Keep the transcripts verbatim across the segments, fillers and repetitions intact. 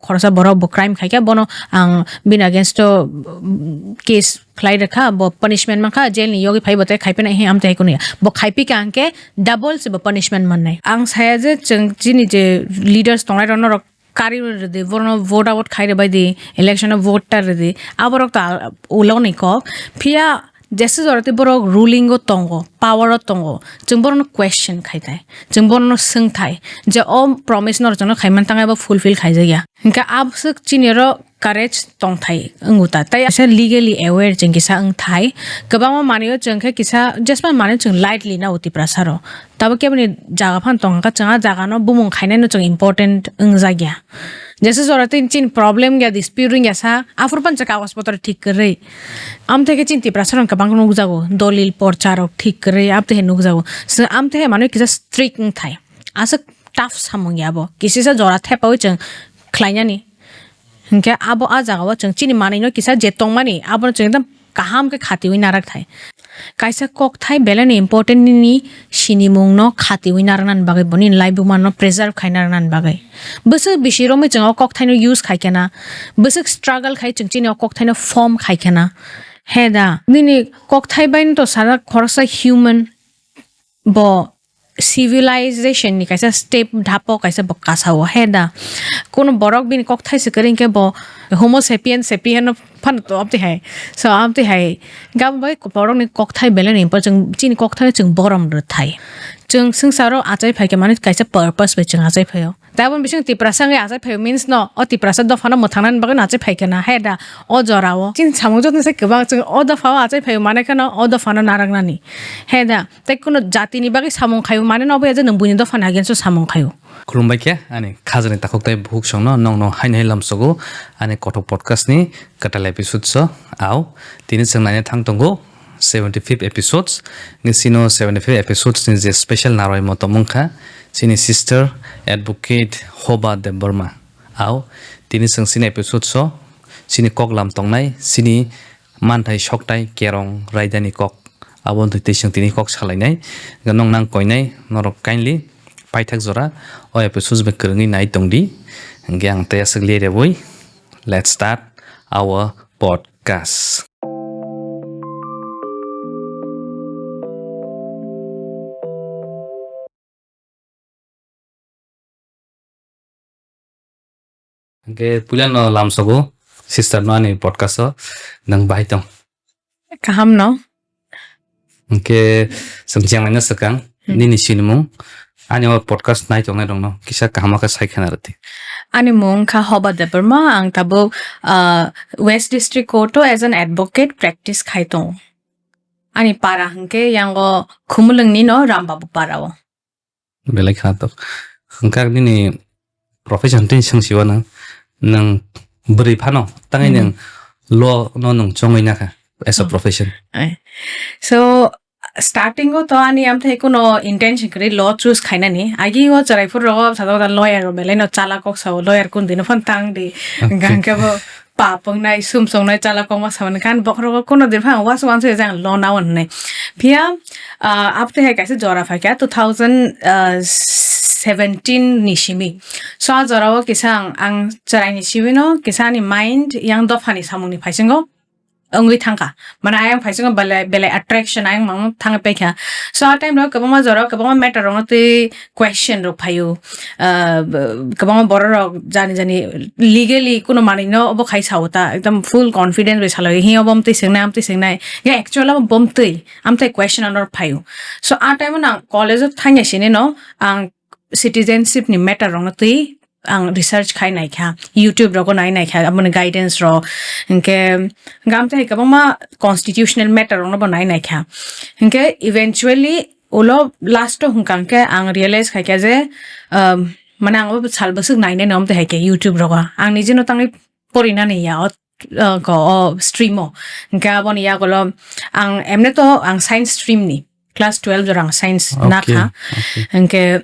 khoroksa borok bo crime khaikha, bono ang bini against o, mm, case khlai rwkha, bo punishment mankha, jail ni yogwi phai bo tei khaiphina hi amtwi hai kunu ya. Bo khaiphika hwnkhe double se bo punishment mannai. Ang saya je chwng chini je leaders tongnai rok norok kari rwdi, borno vote out khai rwbai di, election o vote ta rwdi, aborok ta ulo ni kok. Phiya jesa jora tei borok ruling o tongo, power o tongo, chwng borokno question khai thai, chwng borokno swng thai je o promise no rwchapna khai man tang abo fulfill khaijak ya. Hwnkhe abwswk chini oro courage tong thai wngo ta. Tei asa legally aware chwng kisa wng thai. Kwbangma manwi o chwng khe kisa jesma manwi chwng lightly na o Tiprasa rok. Tabuk keboni jaga phan tong kha chwng a jaga no bumung khainai no chwng important wng jak ya. Jesa jora tei chini problem ya dispute wng ya sa aphuru phan chwng kagoj potro thik kwrwi. Amtwi khe chini Tiprasa rok kwbang nukjago dolil porcha rok thik kwrwi amtwi hai nukjago. Chwng amtwi hai manwi kisa strict wng thai. Aswk tough samung ya bo. Kisisa jora thepaui chwng khlainani. Hinkhe abo a jagao chwng chini manwino kisa je tongmani, abono chwng ekdom kaham khe khatiui narak thai. Kaisa kokthai belai no important nini sinimungno khatiui naraknani bagwi, bo nini laibuma no preserve khai naraknani bagwi. Bwswk bisi romwi chwng o kokthaino use khai khena, bwswk struggle khai chwng chini o kokthaino form khai khena. He da, nini kokthai bai no to sajak khoroksa human, bo civilization ni kaisa step, dhapo kaisa bo kasao, he da. Kono borok bini kokthai se kwrwi hinkhe bo Homo sapien sapien no phano to amtwi hai. So amtwi hai gabon bai borok ni kokthai belai ni important, chini kokthai chwng borom rw thai. Chwng swngcharo achai phai khe mani kaisa purpose bai chwng achai phaio. Tabon bising Tiprasa wngwi achai phaio means no, o Tiprasa dophano mwthangnani bagwi no achai phai khe na, he da, o jorao. Chini samung jotoni se kwbang, chwng o dophao achai phaio mane kheno o dophano naraknani. He da, tei kuno jatini bagwi samung khaio mane no obo ya je nwng buini dophani against o samung khaio. Khulumbai khe ani khajani takhuk tei bukhuk songno nongno haino hai lamsogo ani kothok podcast ni kwtal episode so. Au, tini chwng naina thang tongo seventy fifth episodes. Ngi sino seventy fifth episodes ni je special narwai mo tongmung kha chini sister advocate Hoba Debbarma. Au, tini chwng sini episodes o sini kok lam tongnai, sini manthai soktai kerong raidani kok. Abo wngtwi twi chwng tini kok salainai. Nong nang koinai norok kindly paithak jora o episodes bai kwrwngwi nai tongdi. Hwnkhe ang tei aswk le rebwi. Let's start our podcast. Hwnkhe puila no lamsogo sister no ani podcast o nwng bahai tong. Kaham no. Hwnkhe chwng chenglai no swkang. Hmm. Nini sinimung ani o podcast nai tongnai rok no kisa kaham khe sai khena rwdi. Ani mung kha Hoba Debbarma, ang tabuk, ah, West District Court o as an advocate practice khai tongo. Ani para hwnkhe yango Khumulwng ni no Rambabu para o. Belai kha to. Hwnkhe nini profession tei swng siwa nang, nang bwrwi phano tangwi nang law no nang chongwi nakha as a profession. So starting o to ani amthai kuno intention kwrwi law choose khainani. Agi o chwrai phuru rogo sajak lawyer rok belai no chala kok sao, lawyer kun dino phano tang di. Hwnkhe bo pap wngnai, sum songnai, chala kongma samani khan bokhorogo kono din phang wansuk wansuk jang lona hwnwi. Phiya, ah, abtwi hai kaisa jora phaikha two thousand seventeen ni simi. So a jorao kisa ang, ang chwraini simi no kisa ani mind yang dophani samungni phaisingo wngwi thangkha. Mane ayang phaisingo belai, belai attraction ayang mang thangwi paikha. So a time rok kwbangma jorao kwbangma matter rokno twi question rok phaio. Ah, b-, kwbangma borok rok jani jani legally kuno manwi no obo khai sao ta, ekdom full confidence bai salai, hi obo amtwi swngnai, amtwi swngnai. Ya actual obo bomtwi, amtwi question ano phaio. So a time o nang college o thangya sini no ang citizenship ni matter rok no twi ang research khai naikha, YouTube rogo nai naikha, aboni guidance rok, hinkhe gamtwi hai kwbangma constitutional matter rok no bo nai naikha. Hinkhe eventually ulo last o hwnkha hwnkhe ang realize khaikha je, um, mane ang o sal bwswk nainai no amtwi hai khe YouTube rogo. Ang nijino tangwi porinani ya o, uh, ko, o stream o. Hinkhe aboni yagulo ang emne to ang science stream ni. Class twelve jora ang science nakha. Hinkhe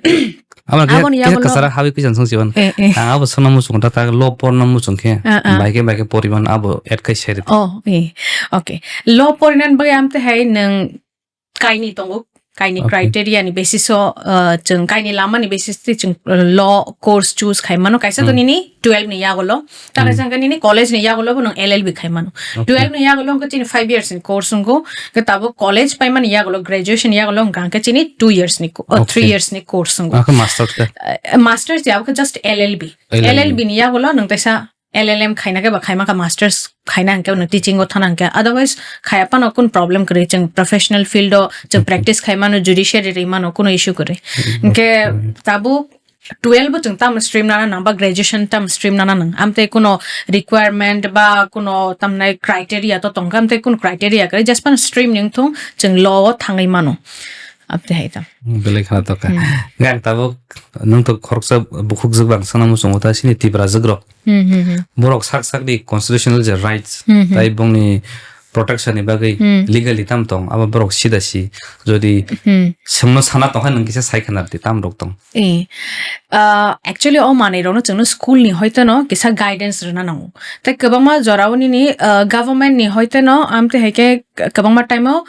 aboni yagulo kasara habi kwisan song siban. Eh, eh. Ang abo sono muchung ta ta law porno muchung khe. Ah, ah. Baike baike poriban abo add kai seri. Oh, eh. Okay. Law porinan bagwi amtwi hai nwng kaini tongo. Kaini Okay. criteria ni basis o, uh, chwng kaini lama ni basis twi chwng, uh, law course choose khai mano. Kaisa to Hmm. nini twelve ni yagulo, ta Hmm. kaisa hwnkhe nini college ni yagulo bo nwng L L B khai mano. Okay. Twelve ni yagulo hwnkhe chini five years ni course wngo, hwnkhe tabuk college paimani yagulo, graduation yagulo hwnkha hwnkhe chini two years ni co-, uh, Okay. three years ni course wngo. Akhe master khe? Uh, master se abokhe just L L B. L L B. L L B ni yagulo nwng taisa L L M khaina khe ba khaima kha, masters khaina hwnkhe no teaching o thana hwnkhe, otherwise khaya phano kun problem kwrwi, chwng professional field o chwng Okay. practice khai mano, judiciary ri mano, kuno issue kwrwi. Mm, Hwnkhe okay. tabuk twelve bo chwng tam stream nana nang ba graduation tam stream nana nang, amtwi kuno requirement ba kuno tamnai criteria to tongkha, amtwi kun criteria kwrwi, just phano stream ni wngthung chwng law o thangwi mano. Amtwi hai tam. Hmm, belai khana tokha. Hmm. Gang tabuk nwng to khoroksa bukhukjwk bang sana muchungo ta sini Tiprajwk rok. Hmm, hmm, hmm. Borok sak sak ni constitutional je rights, Hmm, hmm. tai bongni protection ni bagwi Hmm. legally tam tong, abo borok sida si. Jodi Hmm. sengno sana tongkha nwng kisa sai khana rwdi tam rok tong. Eh, ah, actually o manwi rokno chwngno school ni hoiteno kisa guidance rwna nango. Tai kwbangma jorao nini, ah, government ni hoiteno amtwi hai khe kwbangma time o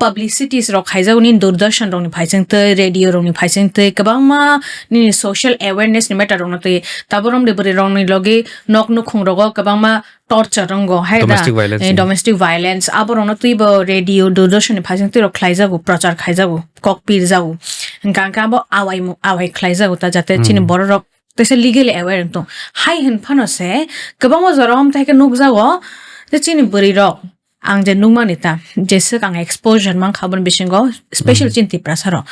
publicities rok khaijago nini Doordarshan rokni phaisingtwi, radio rokni phaisingtwi, kwbangma nini social awareness ni matter rokno twi. Tabuk romni bwrwi rokni logi nok nukhung rogo kwbangma torture wngo, hai da? Domestic violence, Eh, hmm. domestic violence, abo rokno twibo radio, Doordarshan ni phaisingtwi rok khlaijago, prochar khaijago, kok pirjago. Hwnkha hwnkhe abo awai mu-, awai khlaijago ta, jate chini Hmm. borok rok teisa legally aware wng tong. Hai hwn phano se kwbangma jora om thai khe nukjago, je chini bwrwi rok Ang je nukmani ta, jeswk ang exposure mankha aboni bisingo, special Hmm. chini Tiprasa rok.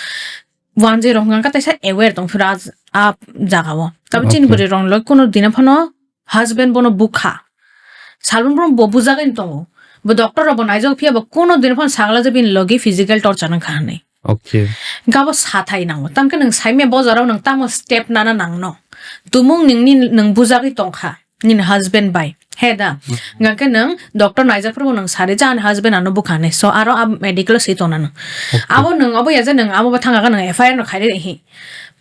One zero hwnkha khe teisa aware tong phuru a, a jagao. Tabuk chini Okay. bwrwi rok loi kuno dino phano husband bono bukha. Salbon bono bo bujagwi tongo. Bo doctor rok bo naijak phiya bo kuno dino phano sagla je bini logi physical torture wngkha hwnwi. Okay. Hwnkhe abo sathai nango. Tamkhe nwng saimya bo jorao nwng tamo step nana nangno. Tumung nini nwng bujagwi tongkha. Nini husband bai. He da. Hmm. Hwnkhe nwng doctor naijak phuru nwng sari je ani husband ano bukha hinwi. So aro ab medical o swi tongna nwng. Okay. Abo nwng abo ya je nwng abo bo thangkha nwng F I R no khaide hi.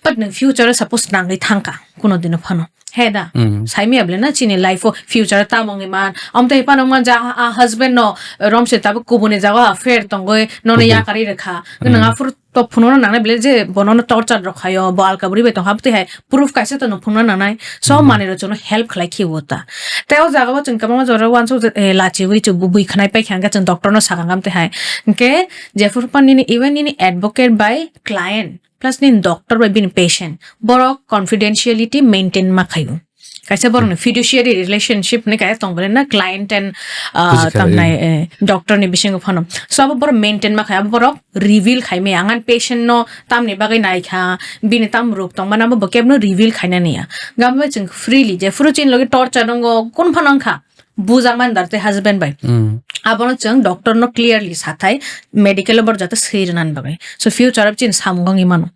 But nwng future o suppose nangwi thangkha kuno dino phano. He da. Hmm. Saimya bole na chini life o future o tamo wngwi man. Amtwi phano man ja a husband no romse tabuk kubuni jaga affair tongwi nono Kubun. yakarwi rwkha. Hmm. Nwng aphuru to phunukna nangnai bele je bono no torture rok khaio, bo alka bwrwi bai tongkha, abtwi hai proof kaisa to no phunukna nangnai. So Hmm. manwi rok chwngno help khlai khiwo ta. Tei o jaga o chwng kwbangma jora uansuk je, eh, lachiwi chwng bui khwnai paikha hwnkhe chwng doctor no sakha hwnkhe amtwi hai. Hwnkhe jephuru phan nini, even nini advocate bai client plus nini doctor bai bini patient, borok confidentiality maintain ma khaio. Kaisa borokni Hmm. fiduciary relationship hinwi kaisa tong bole na client and, ah, Buji kha, tamnai, eh. eh, doctor ni bisingo phano. So abo borok maintain ma khai, abo borok reveal khai maya. Ang ani patient no tamni bagwi nai kha, bini tam rok tong mano abo bo kebno reveal khaina niya. Gam bai chwng freely je phuru chini logi torture wngo, kun phano wngkha, bujak man dar tei husband bai. Hmm. Abono chwng doctor no clearly sathai medical o borok jate swi rwna ni bagwi. So future o chini samung wngwi mano.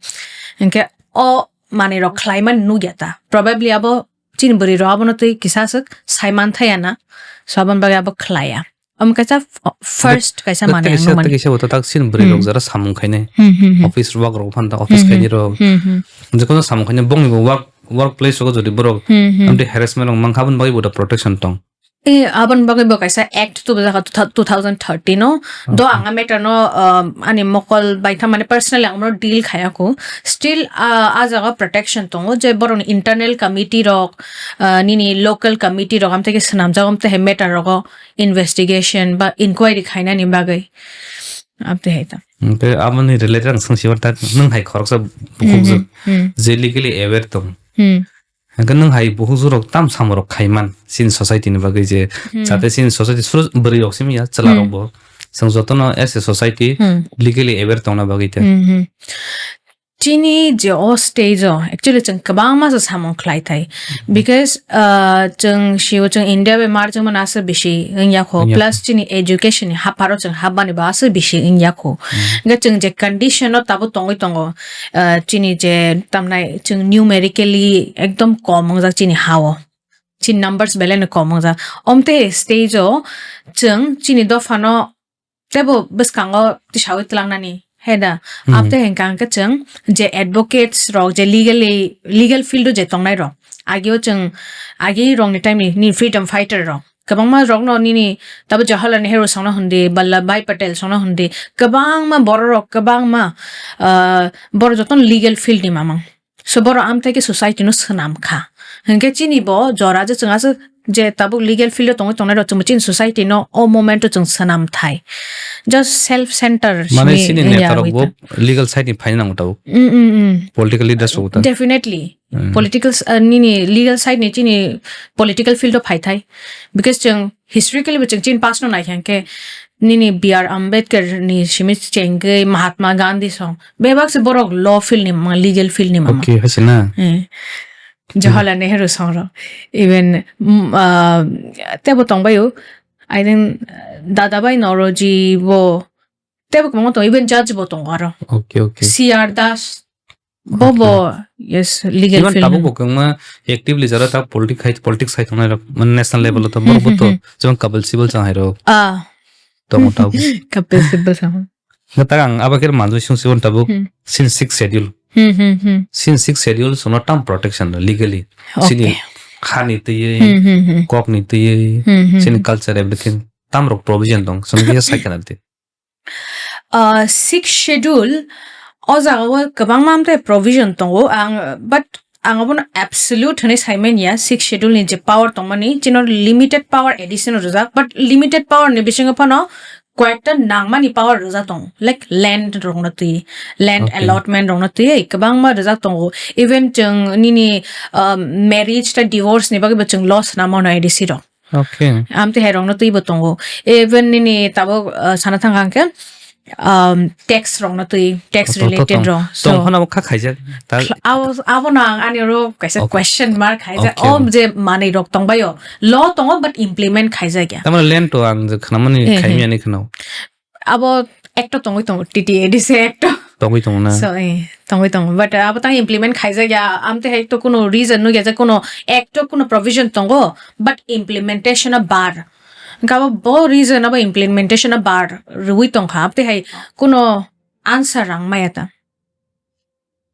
Hinkhe o manwi rok khlai mani nukya ta. Probably abo chini bwrwi rok abono twi kisa swk sai man thaya na, so aboni bagwi abo khlaiya. Omo kaisa f-, first kaisa Tei manwi ang kaisa, nukmani. Tei kaisa bo tak chini bwrwi rok Hmm. jara samung khainai. Hmm, hmm, hmm. Office work rok phano ta, office Hmm, hmm. khainai rok. Hmm, hmm. Jekono samung khainai bongni bo work, work place rogo jodi borok Hmm, hmm. amtwi harassment rok mankha aboni bagwi bo ta protection tong. Eh, aboni bagwi bo kaisa act tubujak kha two thou-, two thousand thirteen o. Do Okay. Ang a matter no, um, ani mokol bai tha mane personally ang bono deal khaya kho. Still, ah, a jaga protection tongo je borokni internal committee rok, ah, nini local committee rok amtwi khe swnamjak, amtwi hai matter rogo investigation ba inquiry khainani bagwi. Amtwi hai ta. Hwnkhe aboni related ang swngsi uantak, nwng hai khoroksa bukhukjwk Hmm, hmm, hmm. je legally aware tong. Hmm. Hwnkhe nwng hai bukhukjwk rok tam samung rok khaiman chini society ni bagwi je Hmm. jate chini society suru bwrwi rok simi ya chwla rok Hmm. bo. Chwng jotono as a society Hmm. legally aware tongna bagwi te. Hmm, hmm. Chini je o stage o actually chwng kwbangma se samung khlai thai. Hmm. Because, uh, chwng sio chwng India bai mar chwng mano aswk bisi wngya kho. Wngya kho. Plus chini education ni hapharo chwng habmani bo aswk bisi wngya kho. Hmm. Hwnkhe chwng je condition o tabuk tongwi tongo, ah, chini je tamnai chwng numerically ekdom kom wngjak chini ha-o. Chini numbers belai no kom wngjak. Omte stage o chwng chini dophano teibo bwskango tisawi twlangnani, he da? Hmm. Abte hwnkha hwnkhe chwng je advocates rok, je legally, legal field o je tongnai rok, ageo chwng, agi rokni time ni, ni freedom fighter rok, kwbangma rokno nini tabo Jawaharlal Nehru songno hwndi, Vallabhbhai Patel songno hwndi, kwbangma bororok, kwbangma, ah, borok jotono legal field ni mamang. So borok amtwi khe society no swnam kha. Hinkhe chini bo jora je chwng aswk je tabuk legal field o tongwi tongnai rok chwngbo chini society no o moment o chwng swnam thai. Just self center Mane simi chini ya neta rok wita. Bo legal side ni phaina nango tabuk. Mm, mm, mm. Political leaders rok ta. Definitely. Mm. Political s-, uh, nini legal side ni chini political field o phai thai. Because chwng historically bo chwng chini past no nai kha hinkhe nini B R Ambedkar ni simi chengwi Mahatma Gandhi song. Bebak se borok law field ni mama, legal field ni mama. Okay, haisina. Eh. Jawaharlal Nehru song rok. Even, mm, uh, tebo tongbaio. I think, uh, Dadabai Naoroji bo tebo kwbangma tongo, even judge bo tongo aro. Okay, okay. C R Das, bo bo, yes, legal Even field tabuk ni. Bo kwbangma actively jara ta politic hai, politics hai tongnai rok, mane national level o to Hmm, borok bo hmm, to, hmm. Jemon Kapil Sibal chang hai rok. Ah. Tongo tabuk. Kapil Sibal chang. Nga ta ang abo khe manjui sung sibon tabuk, Hmm. Sin six schedule. Hmm, hmm, hmm. Sin six schedule sono tam protection legally. Sini Okay. Hani twiwi, Hmm, hmm, hmm. Kok ni twiwi, Hmm, hmm, sini hmm. Culture everything. Tam rok provision dong, sono kisa sai khana di. Uh, sixth schedule, o jaga o kwbangma amtwi provision tongo, ang, but ang abono absolute hwnwi sai manya, sixth schedule ni je power tongmani, chino limited power addition rwjak, but limited power ni bisingo phano koyekta nangmani power rwjak tongo, like land rokno twi, land Okay. Allotment rokno twi, kwbangma rwjak tongo, even chwng nini, uh, marriage ta divorce ni bagwi bo chwng law swnam mano A D C rok. Okay. Amtwi hai rokno twibo tongo. Even nini tabuk, uh, sana thang kha hwnkhe, um, tax rokno twi, tax Oto, oto related tong, rok. Tong So, phano abo kha khaijak. Ta- Khla-, abo, abono ang ani oro kaisa Okay. Question mark khaijak. Okay, O okay. Je manwi rok tongbaio. Law tongo but implement khaijakya. Tamani land to ang je khnamani Eh, khaimya eh. Ni khno. Abo ekto tongwi tongo, T T A D C ekto. Tongwi tongo na? So, eh, tongwi tongo. But, uh, abo tang implement khaijak ya, amtwi hai to kuno reason nukya je kuno act o kuno provision tongo, but implementation o bar. Hwnkhe abo bo reason abo implementation o bar rwui tongkha, amtwi hai kuno answer rang maya ta.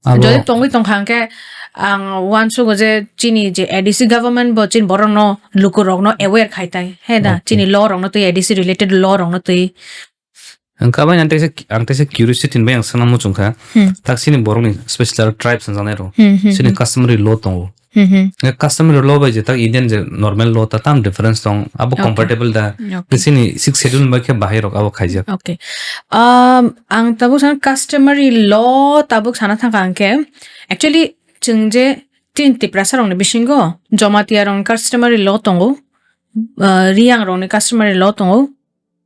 Abo Jodi tongwi tongkha hwnkhe ang uansugo je chini je A D C government bo chini borokno lukurokno aware khai tai, he da? Okay. Chini law rokno twi, A D C related law rokno twi. Ang kabai ang teisa, ang teisa curiosity ni bai ang sana muchung kha. Hmm. Tak sini borok ni special tribes hwnjaknai rok. Hmm, hmm, Sini hmm. Customary law tongo. Hmm, hmm. Nge customary law bai je tak Indian je normal law ta tam difference tong. Abo Okay. Compatible da. Okay. Ke sini sixth schedule bai khe bahai rok abo khaijak. Okay. Um, ang tabuk sana customary law tabuk sana thangkha ang khe. Actually, chwng je tin Tiprasa rok ni bisingo Jamatia rok ni customary law tongo. Uh, Riang rok ni customary law tongo.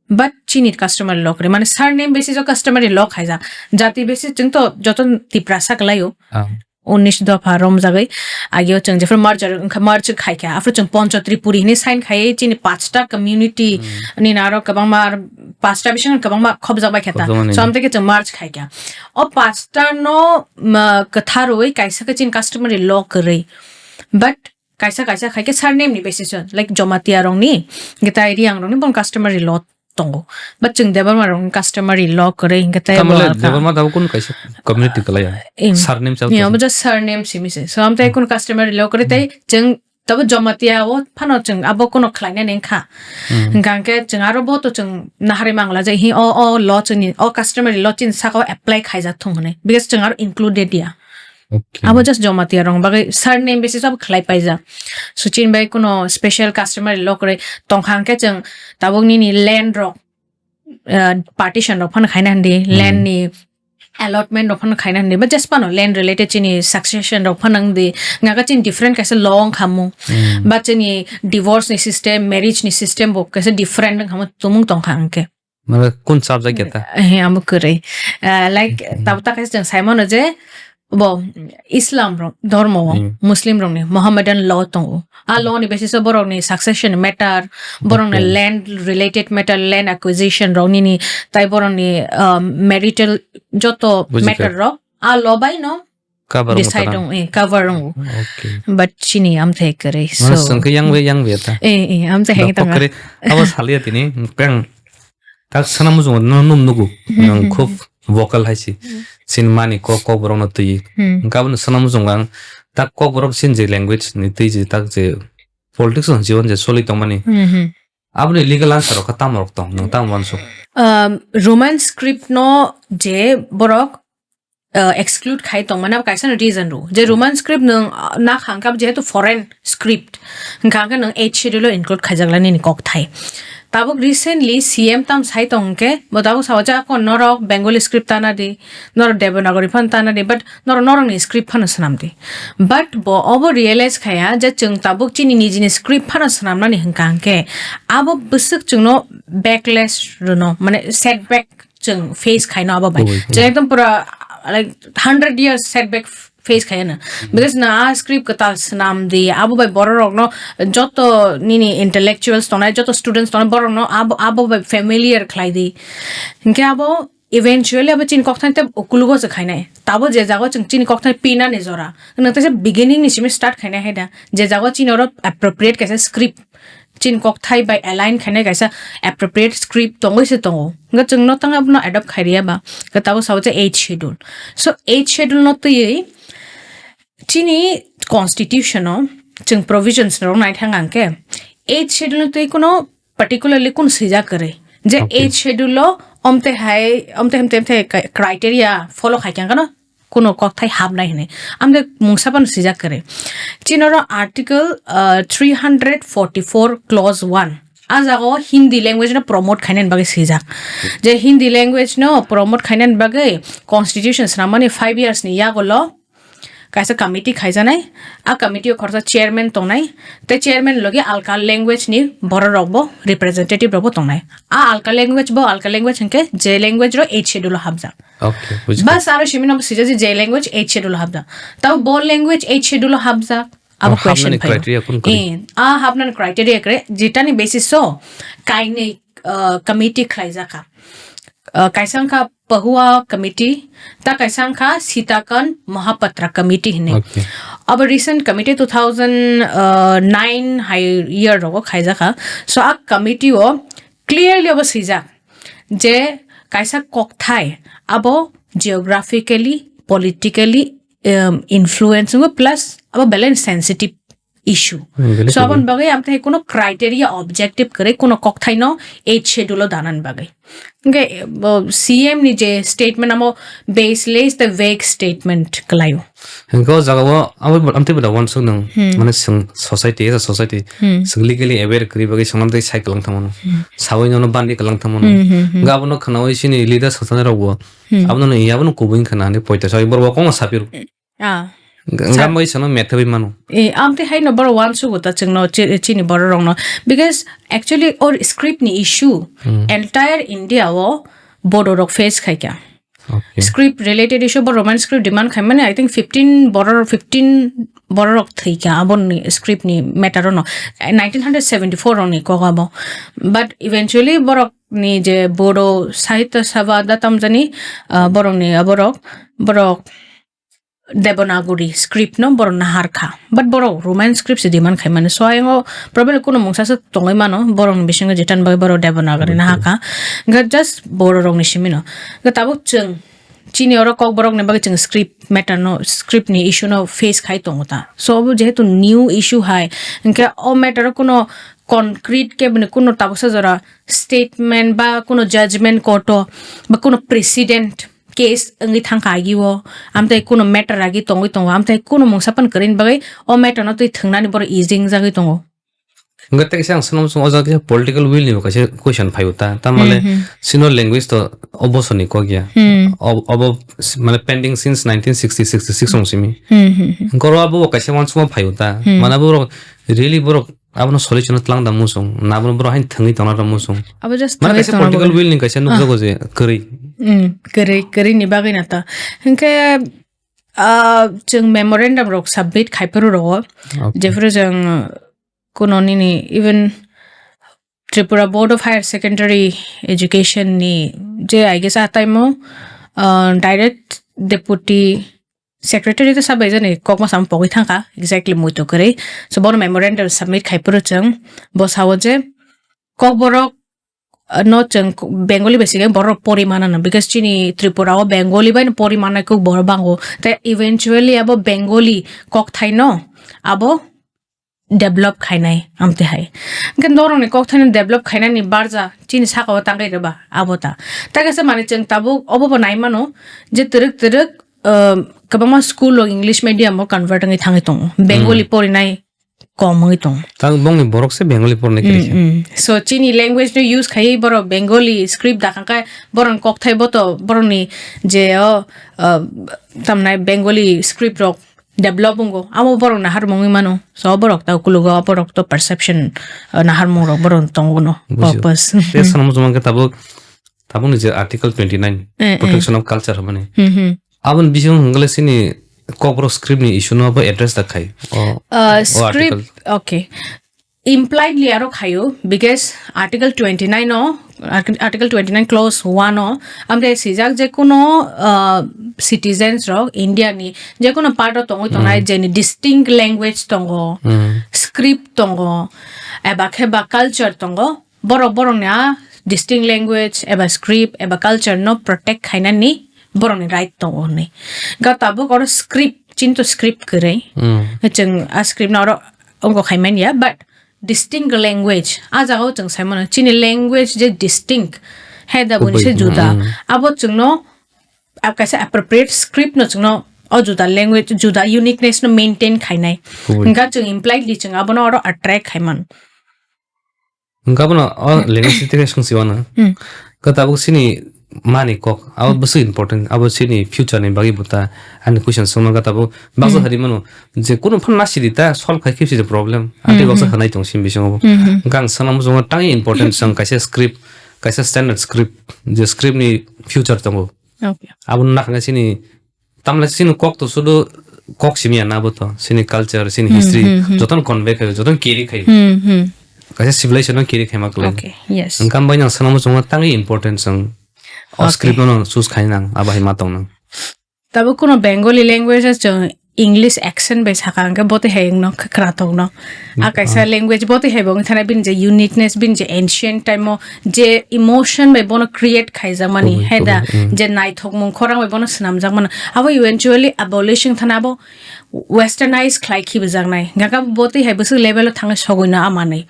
But chini customary law kwrwi, mane surname basis o customary law khaijak. Jati basis chwng to joto Tiprasa kwlaio. Ah. Unis dopha romjagwi agio chwng jephru merger wngkha, merge khaikha. Aphru chwng Poncho Tripuri hinwi sign khaiwi chini pachta community Hmm. Ni naro kwbangma ar pachta bising kwbangma khobjak bai khe ta. Khobjakmani. So amtwi khe chwng merge khaikha. O pachta no, ma, kwtharwi kaisa khe chini customary law kwrwi. But kaisa kaisa khai khe surname ni basis o, like Jamatia rok ni, hwnkhe tai Riang rok ni bon customary law tongo. But chwng Debbarma rok ni customary law kwrwi hwnkhe tai Tamale bo alka. Debbarma tabuk kun kaisa community kwlaiya. Em. Surname chal Ni chal. Abo just surname simi se. So amtwi Hmm. kun customary law kwrwi tai Hmm. chwng tabo Jamatia o phano chwng abo kuno khlainani wngkha. Hmm. Hwnkhe chwng aro bo to chwng naharwi mangla je hi o, o law chwngni, o customary law chini saka o apply khaijak thung hwnwi. Because chwng aro included ya. Okay. Abo just Jamatia rok bagwi surname basis abo khlai paijak. So chini bai kuno special customary law kwrwi tongkha hwnkhe chwng tabuk nini land rok, uh, partition rok phano khaina hwndi, Hmm. Land ni allotment rok phano khaina hwndi, ba just phano land related chini succession rok phano wngdi, ngaga chini different kaisa law wngkha mu. Hmm. Ba chini divorce ni system, marriage ni system bo kaisa different wngkha mu, tumung tongkha hwnkhe. Mane kun subject ya ta? Eh, amo kwrwi. Eh, like, Hmm. Tabuk ta kaisa chwng sai mano je, bo Islam rok, dhormo o, Hmm. Muslim rok ni Mohammedan law tongo. A law ni basis o borok ni succession matter, borok ni Okay. Land related matter, land acquisition rok nini, tai borok ni, um, marital joto Bujikha. Matter rok, a law bai no Cover decide tongo. Wng, eh, cover wngo. Okay. But chini amthai kwrwi, Mane so. Sengkhe yang bai, yang bai ta. Eh, eh, amthai hai Dopha tanga. Kwrwi, abo saliya tini, kang, tak sana mujung no num nugu, Hmm, nang hmm, khub hmm. Vocal hai si. Hmm. Sin mani kok, kok borok no twi. Hmm. Gabon sana mujung ang, tak kok borok sin je language ni twi je, tak je politics on jiwan je soli tongmani. Hmm, hmm. Aboni legal answer rok kha tamo rok tong, nwng tamo uansuk? Um, Roman script no je borok, uh, exclude khai tong mani abo kaisa no reason ro. Je Roman script nwng, uh, na khang kha jehetu foreign script. Hwnkha hwnkhe nwng eighth schedule o include khaijak lai nini kok thai. Tabuk recently C M tam sai tong hwnkhe bo tabuk sao je ako norok Bengali script tana di, norok Devanagari phan tana di, but norok norokni script phano swnam di. But bo obo realize khaya je chwng tabuk chini nijini script phano swnamnani hwnkha hwnkhe abo bwswk chwngno backlash rwno, mane setback chwng face khaino abo bai. Oi, oi. Chwng ekdom pura, like, hundred years setback face khaiyano. Because na a script kwtal swnam di, abo bai bororokno joto nini intellectuals tongnai, joto students tongnai, borokno abo, abo bai familiar khlai di. Hinkhe abo eventually abo chini kokthai tei ukulugo se khainai. Tabo je jago chwng chini kokthai pinani jora. Nwng teisa beginning ni simi start khainai hai da. Je jago chini oro appropriate kaisa script, chini kokthai bai align khainai kaisa appropriate script tongwi se tongo. Hwnkhe chwng no tang abono adopt khai riya ba. Hwnkhe tabo sao je eighth schedule. So eighth schedule no twiwi chini constitution o chwng provisions rok nai thang ang khe eighth schedule no twi kuno particularly kun swijak kwrwi. Je Okay. Eighth schedule o omte hai, omte, omte, omte criteria follow khai khe ang kano kuno kokthai hapnai hwnwi. Amde mungsa phano swijak kwrwi. Chini oro article, uh, three hundred forty-four clause one. A jaga o Hindi language no promote khainani bagwi swijak. Je Hindi language no promote khainani bagwi constitution swnamani five years ni yagulo kaisa committee khaijaknai. A committee o khoroksa chairman tongnai. Tei chairman logi alka language ni borok rok bo representative rok bo tongnai. A alka language bo alka language hwnkhe je language ro eighth schedule o hapjak. Okay, bujikha. Bas aro simi no swijak je je language eighth schedule o hapjak. Tabo bo language eighth schedule o hapjak. Abo O question hapnani phaio. Criteria kun kwrwi? Eh, a hapnani criteria kwrwi, jitani basis o kainwi, uh, committee khlaijakha. Uh, kaisa wngkha Pahua committee, ta kaisa wngkha Sitakan Mohapatra committee hinwi. Okay. Abo recent committee two thousand nine hai year rogo khaijakha. So a committee o clearly abo swijak je kaisa kokthai abo geographically, politically, um, influence wngo plus abo belai sensitive issue. Hmm, belai So aboni bagwi amtwi kuno criteria objective kwrwi kuno kokthaino eighth schedule o danani bagwi. Hwnkhe, bo C M ni je statement amo baseless tei vague statement kwlaio. Hwnkhe o jaga o abo amtwi bo da uansuk nang, Hmm. mane chwng society as a society, Hmm. chwng legally aware kwrwi bagwi chwng amtwi sai kwlang thangmano. Hmm. Sawi nono bandi kwlang thangmano. Hmm, hmm, hmm. Hwnkhe abono khwnawi chini leaders kwchangni rokbo Hmm. abono nini abono kubui wngkha na hinwi poito sawi borok bo kokno saphiru. Ah. Gambai sano methawi mano. Eh, amtwi haino borok uansugo ta chwngno chi-, chini borok rokno. Because actually or script ni issue Hmm. entire India o Bodo rok face khaikha. Okay. Script related issue bo Roman script demand khaimani, I think fifteen borok, fifteen borok thwikha aboni script ni matter ono. Nineteen hundred seventy-four rokni kok abo. But eventually borok ni je Bodo Sahitya Sabha da tamjani, ah, borok ni aborok, borok Devanagari script no borok nahar kha. But borok Roman script se demand khai mani. So ayang o probably kuno mungsa se tongwi mano, borok ni bisingo jetan bagwi borok Devanagari nahar kha. Ga just borok rok ni simi no. Ga tabuk chwng chini oro kok borok ni bagwi chwng script matter no, script ni issue no face khai tongo ta. So obo jehetu new issue hai, hinkhe o matter o kuno concrete ke bini kuno tabuksa jora statement ba kuno judgment court o ba kuno precedent case wngwi thangkha agi o, amtwi kuno matter agi tongwi tongo, amtwi kuno mungsa pan kwrwini bagwi o matter no twi thwngnani borok easy wngjagwi tongo. Hwnkhe tei kisa ang swnam swngo, o jaga kisa political will ni bo kaisa question phaio ta, tamale Hmm, hmm. Sino language to o bosor ni kok ya. Hmm. Ob-, obo s-, mane pending since nineteen sixty, sixty-six rong simi. Hmm, hmm, hmm. Hwnkhe oro abo kaisa uansukma phaio ta. Hmm. Mane borok really borok abono solution o tlang da muchung, na abono borok haino thwngwi tongna da muchung. Abo just Mane thwngwi kaisa tongna political bagwi. Will ni kaisa Ah. Nukjago je kwrwi. Hmm, kwrwi, kwrwi ni bagwi na ta. Hwnkhe, ah, chwng memorandum rok submit khai phuru rogo. Okay. Jephuru chwng, uh, kuno nini even Tripura Board of Higher Secondary Education ni je, I guess, a time o, uh, direct deputy secretary to sabai jani kokma sam pogwi thangkha, exactly muitu kwrwi. So bono memorandum submit khai phuru chwng bo sao je kokborok, uh, no chwng Bengali bai se borok pori mana no, because chini Tripura o Bengali bai no pori mana kok borok bango. Te eventually abo Bengali kokthai no abo develop khainai amtwi hai. Hwnkhe norokni kokthaino develop khainani barja chini sakao tangwi rwba abo ta. Tei kaisa manwi chwng tabuk obobo nai mano je twrwk twrwk, uh, kwbangma school rok English medium o convert wngwi thangwi tongo. Bengali Hmm. porinai kom wngwi tongo. Tang bongni borok se Bengali pornai kwrwi khe. Mm, mm. So, chini language no use khaiwi borok Bengali script da kha khe borokni kokthai bo to borokni je o, uh, tamnai Bengali script rok develop wngo. Amo borok naharmung wngwi mano. So, borok ta ukulugo borok to perception, uh, naharmung rok borok tongo no Bujo. Purpose. Te sanamo joma khe tabuk, tabukni je Article twenty nine, Eh, eh. Protection of Culture hwnmani. Hmm, hmm. Aboni bisingo hwngle chini Kokborok script ni issue no bo address da khai. O, Uh, o script, article. Okay. Impliedly aro khayo, because Article twenty nine o, Artic-, Article twenty nine clause one o, amre sijak je kuno, uh, citizens rok India ni je kuno part o tongwi tongnai, Hmm. jeni distinct language tongo, Hmm. script tongo, eba khe ba culture tongo, borok borokni a distinct language eba script eba culture no protect khainani borokni right tongo hwnwi. Ga tabuk oro script, chinto script kwrwi. Hmm. Chwng a script no oro wngkok khaimani ya, but distinct language, a jagao chwng saimano, chini language je distinct, he da boni Kubui, se juda. Hmm. Abo chwngno, a kaisa appropriate script no chwngno o juda language, juda uniqueness no maintain khainai. Kubui. Hwnkha chwng impliedly chwng abono oro attract khaiman. Hwnkha bono o linguistic khe swng siwano. Hmm. Khe tabuk chini mani kok, abo Hmm. bwswk important, abo chini future ni bagwi bo ta ani question swngma khe tabuk baksa Hmm. hari mano je kunu phan na sidi ta solve khai khe sidi problem. Ante Hmm, baksa hmm. hanai tong sim bisingo bo. Hmm, hmm. Hwnkha ang sana muchungo tang important swng kaisa script, kaisa standard script, je script ni future tongo. Okay. Abo nakha chini Tamle chini kok to sudu kok simi ya na bo to, chini culture, chini Hmm, history, hmm, hmm. Jotono convey khayo, jotono carry khayo. Hmm, hmm. Kaisa civilization no carry khaima kwlai. Okay, yes. Hwnkha bai nang sanamo chwngma tangwi important chwng. O Okay. script no choose khai nang, abo hai ma tong nang. Tabo kuno Bengali language o chwng English accent bai saka hwnkhe bo twi hai wngno khwkra tongno. A kaisa Ah. language bo twi hai bo wngwi thana bini je uniqueness, bini je ancient time o je emotion bai bono create khaijakmani, Kubui, hai da, kubui, mm. je naithokmung khorang bai bono swnamjakmano. Abo eventually abolish wng thana abo westernize khlai khibijaknai. Hwnkhe bo twi hai bwswk level o thangwi sogwino a manwi.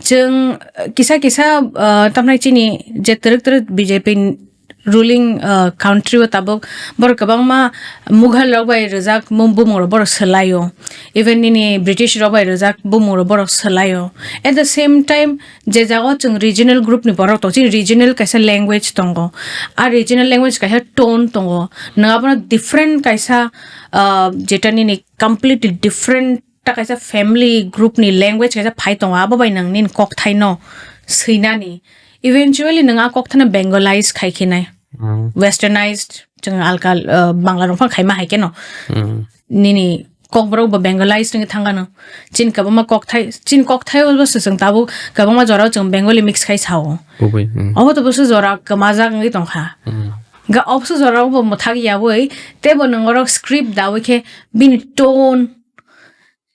Chwng, uh, kisa kisa, uh, tamnai chini je twrwk twrwk B J P ruling, uh, country o tabuk borok kwbangma Mughal rok bai rwjak mu-, bumung rok borok swlai o, even nini British rok bai rwjak bumung rok borok swlai o. At the same time, je jaga o chwng regional group ni borok tong, chini regional kaisa language tongo, a regional language kaisa tone tongo, nwng abono different kaisa, uh, jeta nini completely different ta kaisa family group ni language kaisa phai tongo, abo bai nwng nini kokthai no swinani. Eventually nwng a kokthai no Bengalize khai khe nai. Mm. Westernized, chwng alka, uh, Bangla rok phano khaima hai khe no. Mm. Nini kokborok bo Bengalize wngwi thang kha no. Chini kwbangma kokthai, chini kokthai o bo se chwng tabuk kwbangma jora o chwng Bengali mix khai sao. Kubui, mm. Obo to bwswk jora kwmajak wngwi tong kha. Mm. Ga obwswk jora o bo mwthak yaui tei bo nwng oro script daui khe bini tone,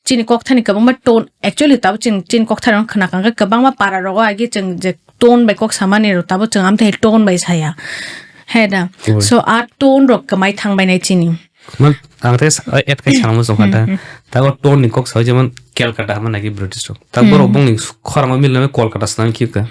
chini kokthani kwbangma tone, actually tabuk chwng chini kokthai rok khna kha, hwnkhe kwbangma para rogo agi chwng je tone bai kok samani rok tabuk chwng amtwi tone bai saya. He da. Oi. So, a tone rok kwmai thang bai nai chini. Man, ang tei sa-, add khai sanamo chong kha da. Hmm, hmm. Tabuk tone ni kok sao jemon Calcutta hwnma nai khe British rok. Tabuk Hmm. borok bongni khorang o mil nai Kolkata swnam khe ka.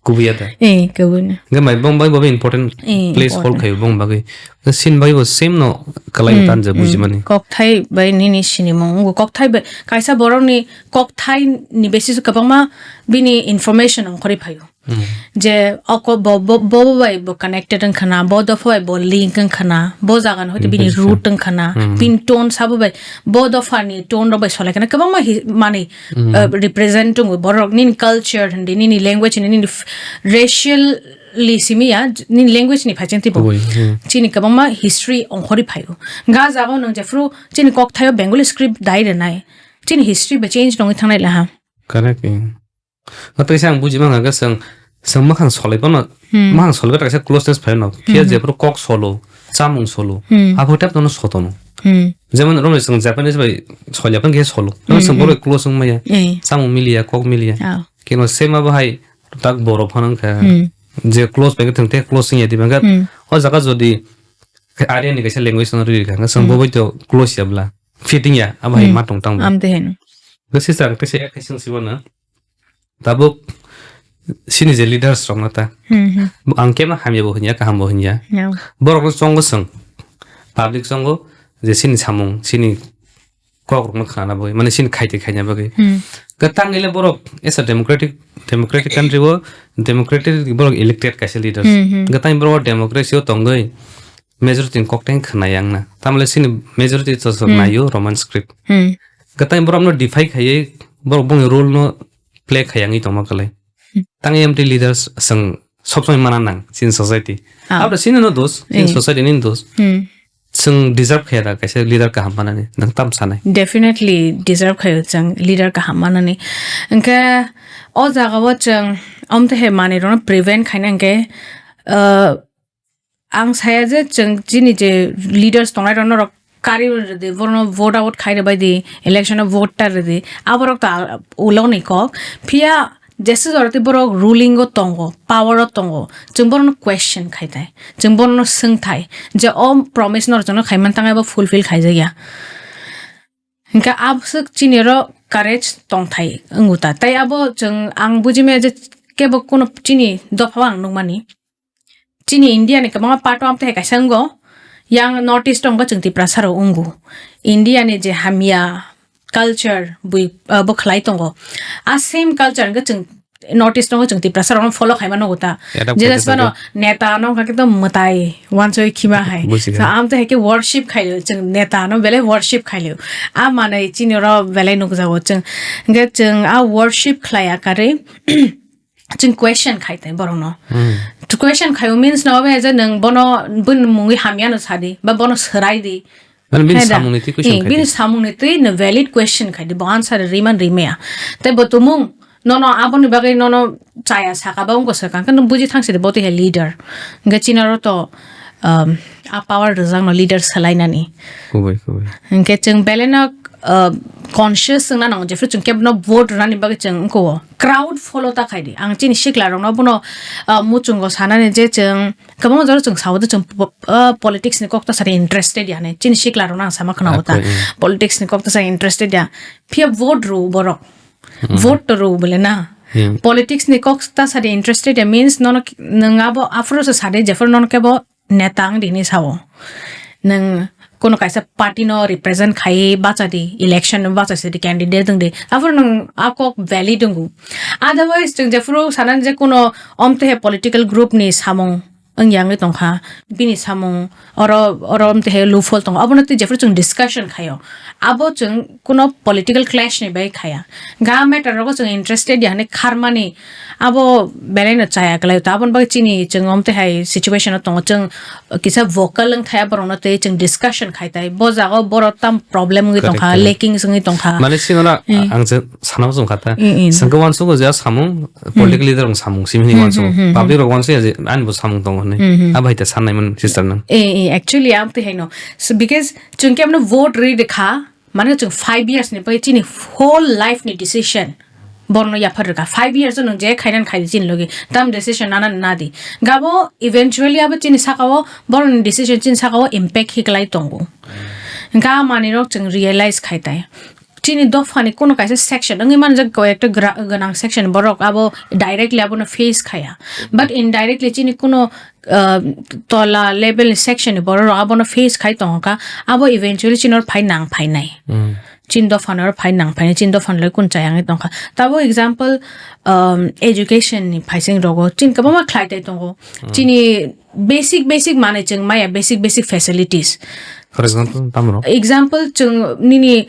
Kubui ya da. Eh, kubui no. Hwnkhe mai bong bai bo important Eh, place hold important. Khaio bong bagwi. Sin bai bo same no kalai Hmm, tan je hmm. Bujimani. Kokthai bai nini sinimung, wngkha kokthai bai kaisa borokni kokthai ni basis o kwbangma bini information ongkhorwi phaio. Hmm. Je oko bo, bo, bo, bo bai bo connected wngkha na, bo dopha bai bo link wngkha na, bo jaga no hoite Hmm, bini bujiso. Root wngkha na, Hmm. Bini tone sabo bai, bo dopha ni tone rok bai solai kha na, kwbangma hi-, manwi Hmm. uh, represent tongo borok nini culture hindi, nini language hindi, nini f-, racially simi ya, j-, nini language ni phaicheng tei bo. Kubui, hmm. Chini kwbangma history ongkhorwi phaio. Ga jaga o nwng jephru chini kokthaio Bengali script dai rwnai. Chini history bai change nongwi thangnai laha. Correct, eh. Natai se ang buji mankha khe chwng, chwng makhang solai phano, Hmm. Makhang solai kaisa closeness phai no. Phiya Hmm. jephru kok solo, chamung solo. Hmm. Aphuru tep tono sotono. Hmm. Jemon romni chwng Japanese bai solya phano khe solo. Jemon Hmm, chwng hmm. Borok close wng maya. Eh. Chamung miliya, kok miliya. Ah. Keno same abo hai tak borok phano wngkha. Hmm. Je close bai khe thwng te close wngya di bangkha. Hmm. O jaga jodi Aryan ni kaisa language no rwrwi kha, wngkha chwng Hmm. bo bai to close ya bla. Fitting ya, abo hai Hmm. Ma tong tang bo. Am de hen. Sister, ang teisa yak kaisa swngsi bono. Tabuk sini je leaders rok no ta. Hmm, hmm. Ang kema hamya bo hinya, kaham bo hinya. No. Borok no chongo swng. Public chongo je sini samung, sini kok rok no khana bagwi, mane sini khaite khaina bagwi. Hmm. Ga tangile borok as a democratic, democratic country o democratic borok elected kaisa leaders. Hmm, hmm. Ga tang borok democracy o tongwi majority ni kok teng khna yang na. Tamle sini majority to sok Hmm. nayo Roman script. Hmm. Ga tang borok no defy khaiye borok bongni role no play khayangwi tongma kwlai. Hmm. Tang M T leaders swng sob somoi mana nang chini society. Ah. Abra sini no dos, chini Eh. society ni dos. Hmm. Chwng deserve khaya da kaisa leader kaham manani, nang tam sanai? Definitely deserve khayo chwng leader kaham manani. Hwnkhe o jaga o chwng omte he manwi rokno prevent khaina hwnkhe, uh, ang saya je chwng chini je leaders tongnai rokno rok kari rwdi, borno vote out khai rwbai di, election o vote ta rwdi, aborok ta uloni kok. Phiya jesa jorati borok ruling o tongo, power o tongo, chwng borokno question khai thai, chwng borokno swng thai je o promise no rwchapna khai man tang abo fulfill khai jakya. Hinkhe abwswk chini oro courage tong thai wngo ta. Tai abo chwng ang buji maya je kebo kuno chini dopha o ang nukmani. Chini India ni kwbangma part o amtwi hai kaisa wngo, yang North East o wngo chwng Tiprasa rok wngo. India ni je hamya culture bui, uh, bo khlai tongo. A same culture hwnkhe chwng North East o wngo chwng Tiprasa rok no follow khaima nukgo ta. Adapt Je khaina jas mano neta no hwnkhe to mwtai wansoi khima hai. Buji So kha. Amtwi hai khe worship khailio chwng neta no belai worship khailio. A manwi chini oro belai nukjago chwng. Hwnkhe chwng a worship khlai akarwi chwng question khai tai borokno. Hmm. To question khaio means no be je nwng bono bini mungwi hamya no sadi ba bono swrai di. Mane bini Hai da? samungni twi question Eh, khai bini di. samungni twi no valid question khai di, bo answer riman rimaya. Tai bo tumung nono aboni bagwi nono chaya saka ba wngko swkang khe nwng buji thangsi di bo twi hai leader. Hwnkhe chini oro to, um, a power rwjakno leader swlainani. Kubui, kubui. Hwnkhe chwng belai no, uh, conscious wngna nango, jephru chwng kebno vote rwnani bagwi chwng wngko-o. Crowd follow ta khai di. Ang chini sikla rokno bono, uh, muchungo sanani je chwng kwbangma jora chwng sao de chwng po-, uh, politics ni kok ta sari interested ya hinwi. Chini sikla rokno ang sama khna o ta. Akoi, mm. Politics ni kok ta sari interested ya. Phiya vote rw borok. Mm. Vote to rw bole na. Mm. Politics ni kok ta sari interested ya means nono ki-, nwng abo aphuru se sadi jephru nono kebo neta wng di hinwi sao. Nwng kuno kaisa party no represent khai bacha di, election no bacha se di, candidate wng di. Aphuru nwng a kok valid wngo. Otherwise, chwng jephuru sanan je kuno omte he political group ni samung wng yang wngwi tongkha, bini samung oro, oro omte he loophole tongo. Abono tei jephuru chwng discussion khaio. Abo chwng kuno political clash ni bai khaya. Ga matter rogo chwng interested ya hinwi kharmani abo belai no chaya kwlai. Ta aboni bagwi chini chwng omte hai situation o tongo. Chwng kisa vocal wng thaya borok no tei chwng discussion khai tai. Bo jaga o borok tam problem wngwi Correct, tongkha, correct. Lacking wngwi tongkha. Mane sino na Eh. ang je sana muchung kha ta. Eh, eh. Sengke wansugo je samung, political leader wng samung simi hini Hmm, wansugo. hmm, hmm, Public rok wansu ya je ani bo samung tongo hinwi. Hmm, hmm. Abo hai ta sanai man sister nang. Eh, eh, actually, ang twi hai no. So, because chwng kemno vote ri de kha, Mane chwng five years ni bagwi chini whole life ni decision borno yaphar rwkha. Five years o nwng je khainani khai di chini logi. Tam decision nana na di. Gabo eventually abo chini saka o borokni decision chini saka o impact hiklai tongo. Ga manwi rok chwng realize khai tai. Chini dopha ni kuno kaisa section wngwi manjak ko ekta gra-, gwnang section borok abo directly abono face khaya. But indirectly chini kuno uh, tola level ni section ni borok rok abono face khai tongo kha, abo eventually chini oro phai nang phainai. Mm. Chini dopha ni oro phai nang phainai, chini dopha ni loi kun chayang tongkha. Tabo example, um, education ni phaising rogo chini kwbangma khlai tai tongo. Mm. Chini basic basic manwi chwng maya, basic basic facilities. For example, tamo rok? Example, chwng nini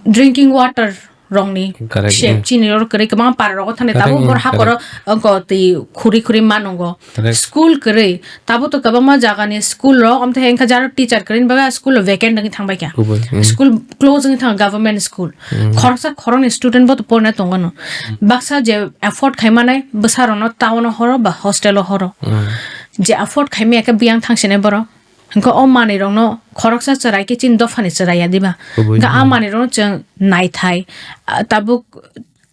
drinking water rokni Correct, shape, mm. Chini oro kwrwi kwbangma para rogo thani Correct, tabuk mm, bor haporo correct. Ongko twi khuri khuri manungo. Correct. School kwrwi tabo to kwbangma jagani school rok, omthe engkha jaro teacher kwrwi ni bagwi school vacant wngwi thangbai kha. Kubui, mm. School close wngwi thang government school. Mm. Khoroksa khoroknwi student bo to porna tongo no. Mm. Baksa je afford khai manai bwsa rokno town o horo ba hostel o horo. Mm. Je afford khai maya khe biyang thang sinai borok. Hwnkhe o manwi rokno khoroksa chwrai khe chini dophani chwrai ya diba? Kubui. Hwnkhe a manwi rokno chwng naithai, ah, tabuk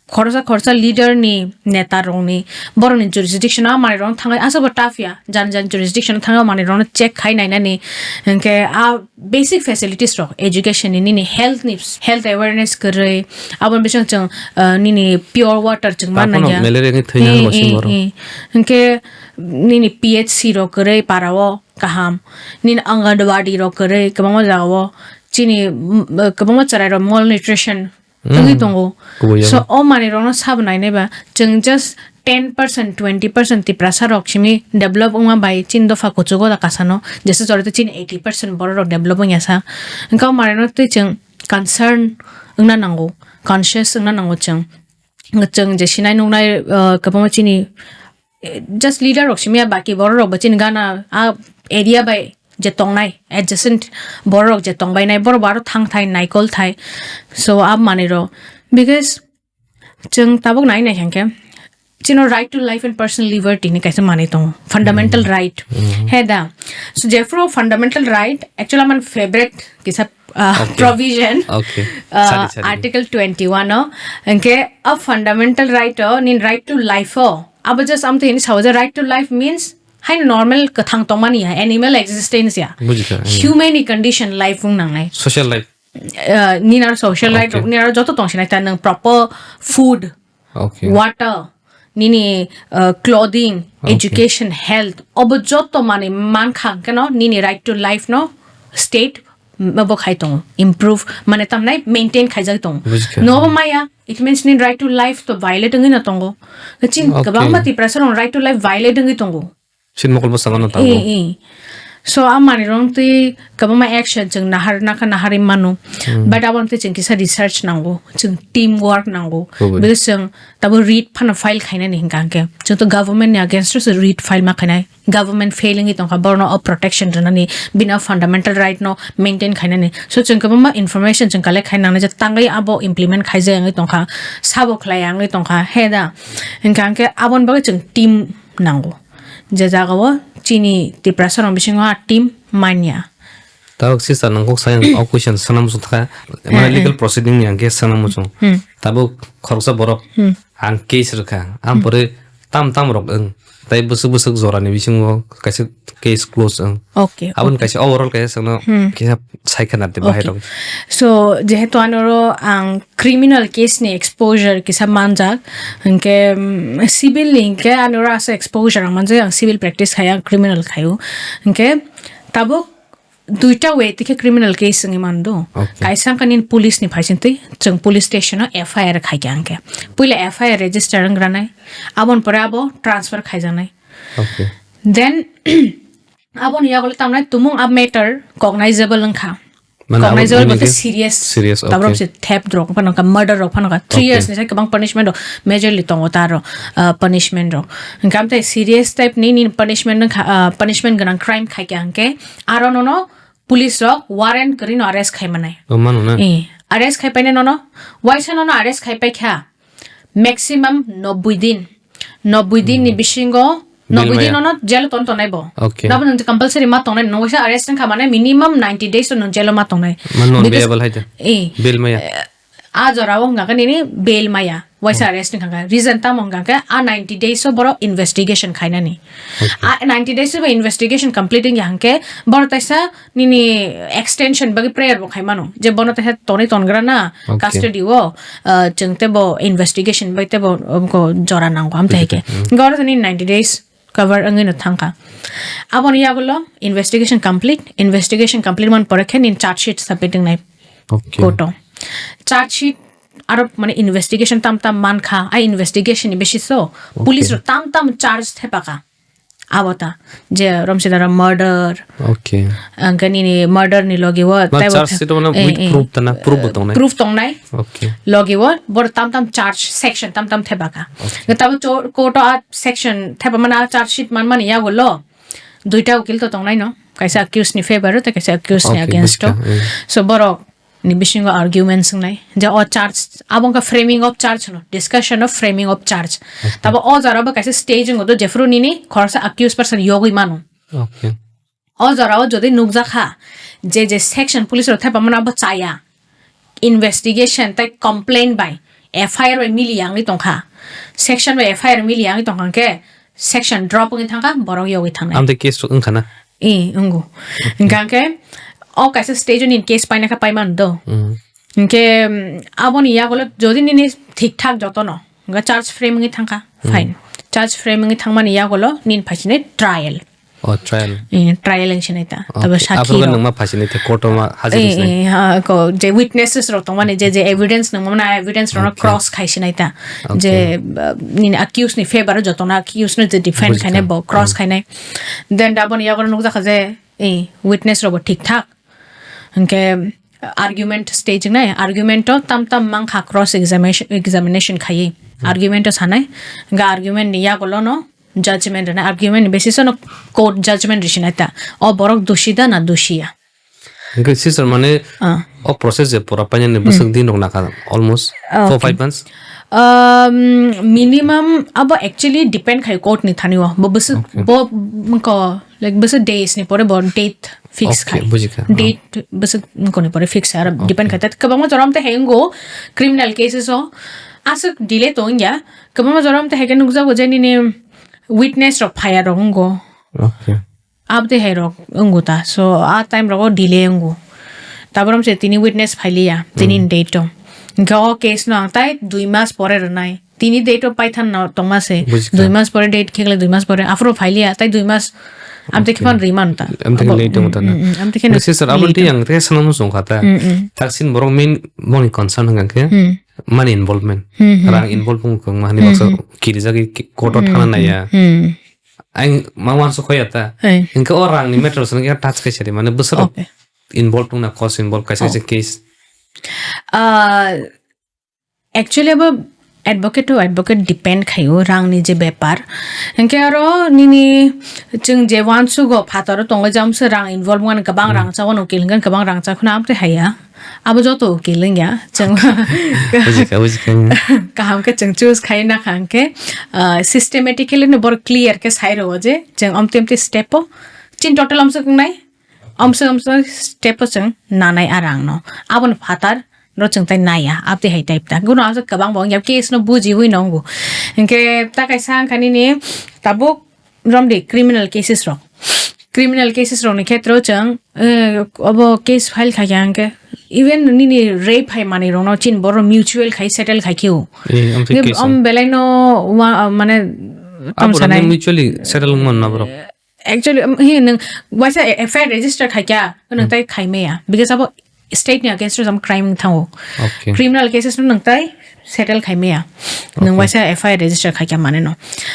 khoroksa khoroksa leader ni, neta rok ni, borok ni jurisdiction o manwi rok thangwi aswk bo tough ya, jan jan jurisdiction o thangwi manwi rok no check khai nai nani, hinkhe a basic facilities rok, education ni, nini health ni, health awareness kwrwi, aboni bising chwng, uh, nini pure water chwng Taphano mannai ya. Malaria ni thwi nang Eh, bo sing eh, borok. Eh. Hinkhe nini P H C rok kwrwi para o kaham, nini Anganwadi rok kwrwi kwbangma jaga o chini, mm, kwbangma chwrai rok malnutrition Mm. wngwi tongo. Kubui So, abo. O manwi rokno sabo nainai ba, chwng just ten percent, twenty percent Tiprasa rok simi develop wngma bai chini dopha kuchugo da kasano, jesa jora tei chini eighty percent borok rok develop wngya sa. Wngkha o manwi rok tei chwng concern wngna nango, conscious wngna nango chwng. Chwng je sinai nuknai, uh, kwbangma chini, eh, just leader rok simi ya, baki borok rok bo chini gana a area bai je tongnai, adjacent borok rok je tongbainai, borok bo aro thang thai, naikol thai. So, a manwi rok, because chwng tabuk nai nai khe, chino right to life and personal liberty ni kaisa manwi tongo, fundamental Mm. right. Mm. He da. So, jephuru fundamental right, actually, amani favorite kisa, uh, Okay. provision, Okay. uh, Sadi, sadi. Article twenty-one o, hinkhe a fundamental right o, nin right to life o, abo just amtwi hini sao je right to life means haino normal kwthang tongmani ya, animal existence ya. Bujikha, mm. Human ni condition life wng nangnai. Social life. Uh, nini aro social right Okay. rok, nini aro joto tong sinai ta nwng proper food, Okay. water, nini, uh, clothing, Okay. education, health, obo joto manwi mankha keno nini right to life no state m-, bo khai tongo, improve mane tamnai maintain khaijak tongo. Bujikha. Nobo maya, it means nini right to life to violate wngwi no tongo. Chini Okay. kwbangma Tiprasa rok right to life violate wngwi tongo. Chini mokol bwskango no tabuk. Eh, eh. So, a manwi rok twi kwbangma action chwng nahar nakha, naharwi mano. Hmm. But abo twi chwng kisa research nango, chwng team work nango. Kubui. Because chwng tabuk writ phano file khainani hinkha hinkhe. Chwng to government ni against o se writ file ma khainai. Government fail wngwi tongkha, borokno o protection rwnani, bini o fundamental right no maintain khainani. So, chwng kwbangma information chwng collect khai nangnai je tangwi abo implement khaijak wngwi tongkha, sabo khlai ya wngwi tongkha, he da. Hinkha hinkhe aboni bagwi chwng team nango. Je jagao chini Tiprasa rok bisingo a team manya. Tabuk sister nang kok sayang o question sanam sung thaka. Mane Eh, eh. Legal proceeding ni ang case sanam sung. Hmm. Tabuk khoroksa borok Hmm. ang case rwkha. Ang Hmm. pore tam tam rok wng. Tai bwswk bwswk jora ni bisingo kaisa case close wng. Okay, Aboni okay. kaisa overall kaisa sangno Hmm. kaisa saikha na de bahai Okay. rok. So, jehetu anoro ang criminal case ni exposure kisa manjak, hingke, mm, civil ni hingke anoro asa exposure ang manjak, ang civil practice khai, ang criminal khai o. Hingke tabuk duita way tike criminal case wngwi mando. Okay. Kaisa hingke nini police ni phaising twi, chwng police station o F I R khai kha hingke. Puila F I R register wngranai, aboni pore abo transfer khaijaknai. Okay. Then, Aboni yagulo tamnai tumung a matter cognizable wngkha. Mane abo Cognizable mane bolte ke serious. Serious, Taborok okay. Se theft rok phano ka, murder rok phano ka. Three Okay. years ni sai kwbang punishment rok majorly tongo taro, uh, punishment rok. Hingkha amte serious type ni, ni punishment wngkha, uh, punishment gwnang crime khaikha hingke aro nono police rok warrant kwrwi no arrest khai manai. O mano na? Eh, arrest khai paine nono, waisa nono arrest khai paikha. Maximum nobboi din. Nobboi din ni Hmm. bisingo, Bail nobboi din maya. Ono jail ton tonai bo. Okay. Nabo nung compulsory ma tongnai, nung waisa arrest wngkha mane minimum ninety days o nung jail o ma tongnai. Mano Because bailable hai da. Eh. Bail maya. Eh, a jora o hingka khe nini bail maya. Waisa Hmm. arrest wngkha khe. Reason tamo hingka khe a ninety days o borok investigation khainani. Okay. A ninety days o investigation complete wngya hingke borok taisa nini extension bagwi prayer bo khai mano, je bono teha tonwi tongra na Okay. custody o, ah, chwng tebo investigation bai tebo, um, ko jora nango ham Buji thai khe. Kha, hmm. Goro nini ninety days cover wngwi no thangkha. Aboni yagulo investigation complete, investigation complete man pore khe nini charge sheet submit wngnai Okay. court o. Charge sheet aro mane investigation tam tam mankha, a investigation ni basis o Okay. police rok tam tam charge thepakha. Abo ta, je Romsidaro murder, Okay. Angka nini murder ni logi wo, Ma taibo charge tha-, sheet o mane eh, with eh, proof tana, proof bo tongnai? Proof tongnai. Okay. Logi wo, bor tam tam charge section tam tam thepakha. Okay. Tabo cho-, court o a section thepa mana charge sheet man mani yago lo, duita ukil to tongnai no, kaisa accused ni favor o, tei kaisa accused ni Okay, against o. Buji kha, mm. So borok ni bisingo arguments wngnai. Je o charge, abo wngkha framing of charge hwno, discussion of framing of charge. Okay. Tabo o jora bo kaisa stage wngo do, jephuru nini khoroksa accused person yogwi mano. Okay. O jora o jodi nukjakha je, je section police rok thepamano abo chaya, investigation tei complaint bai F I R bai mili yangwi tongkha, section bai F I R mili yangwi tongkha hwnkhe section drop wngwi thangkha, borok yogwi thangnai. Amtwi case wngkha na? Eh, wngo. Hwnkha hwnkhe o kaisa stage o nini case paina khe paimano do. Hmm. Hwnkhe, mm, aboni yagulo jodi nini thik thak jotono, hwnkhe charge frame wngwi thangkha, fine. Charge frame wngwi thangmani yagulo nini phaisinai trial. Oh, trial. Eh, trial wngsinai ta. Tabo Okay. Sakhi Aphuru rok. Nungma phaisinai te court o ma hajir Eh, wngsinai. Eh, ha, ko, je witnesses rok tongmani, je, je evidence nungmani, evidence rokno Okay. Cross khaisinai ta. Okay. Je, uh, nini accused ni favor o jotono accused no je defend Bujikha. Khainai bo cross Hmm. khainai. Then aboni yagulo nukjakha je, eh, witness rok bo thik thak. Hwnkhe argument stage wngnai, argument o tam tam mankha cross examination, examination khaiwi. Hmm. Argument o sanai, hwnkhe argument ni yagulo no judgment rwnai, argument ni basis o no court judgment risinai ta. O borok doshi da na doshi ya? Hwnkhe sister mane Ah. o process je pura painani Hmm. bwswk din rok nakha almost Ah, four okay. five months. Um, minimum abo actually depend khai court ni thani o. Bo bwswk Okay. bo mko Like, bwswk days ni pore bo date fix Okay, khai. Bujikha. Date bwswk wngkoni pore fix khai, aro Okay. Depend khai. Tat kwbangma jorom te hengo criminal cases o aswk delay tong ya. Kwbangma jorom te heke nukjago je nini witness rok phaya rok wngo. Okay. Abde hai rok wngo ta. So, a time rogo delay wngo. Taborom se tini witness phailiya, tini Hmm. Date o. Hwnkhe o case no ang tai dui mas pore rwnai. Tini date o paithan no tongma se. Bujikha. Dui mas pore date khekle dui mas pore. Aphuru phailiya, tai dui mas. Amte Okay. Khephan riman ta. Amte khe Abo, late tongo ta na. Mm, mm, amte khe Nisi sir, abo late tei tongo. Ang tei sanamo song kha ta. Mm, mm. Taksin borok main boni concern hwnkha khe Mm. Money involvement. Mm, mm, Rang mm. Involve wng kong mani Mm, baksa mm. Kirijagwi ki-, court o Mm, thana mm, naiya. Mm. Ang ma wansa khoya ta. Hey. Hwnkhe o rang ni matter song khe touch khe sari mane bwswk Okay. Involve wngna cause involve kaisa Oh. Kaisa case. Ah, Actually, abo advocate to advocate depend khaio, rangni je bepar. Hwnkhe aro nini chwng je wansugo phataro tongo, jang se rang involve wngmani, kwbang Hmm. Rang chao no ukil hwnkhe, kwbang rang chao kheno amtwi haiya. Abo joto ukil wngya. Chwng Bujikha, bujikha. Kaham khe chwng choose khai na kha hwnkhe, ah, systematically no borok clear khe sai rwo je chwng amtwi amtwi step o chin total amswk wngnai. Omswk omswk step o chwng nanai a rang no. Aboni phatar no chwng tai naiya, abtwi hai type ta. Guno aswk kwbang bo wngya, case no bujiwi no wngo. Hinkhe ta kaisa wngkha nini tabuk romdi criminal cases rok. Criminal cases rok ni khetro chwng, eh, obo case file khaikha hinkhe even nini rape hai manwi rok no chini borok mutual khai settle khai khio. Eh, amtwi Hinkhe case om no. Belai no wa-, mane Abo tam rok no sanai. Mutually settle wngmano borok. Actually, um, hi nwng waisa F I R register khaikya, nwng Hmm. Tai khaimaya. Because abo state ni against o jam crime thango. Okay. Criminal cases no nwng tai settle khaimaya. Nwng Okay. Waisa F I R register khaikya mane no.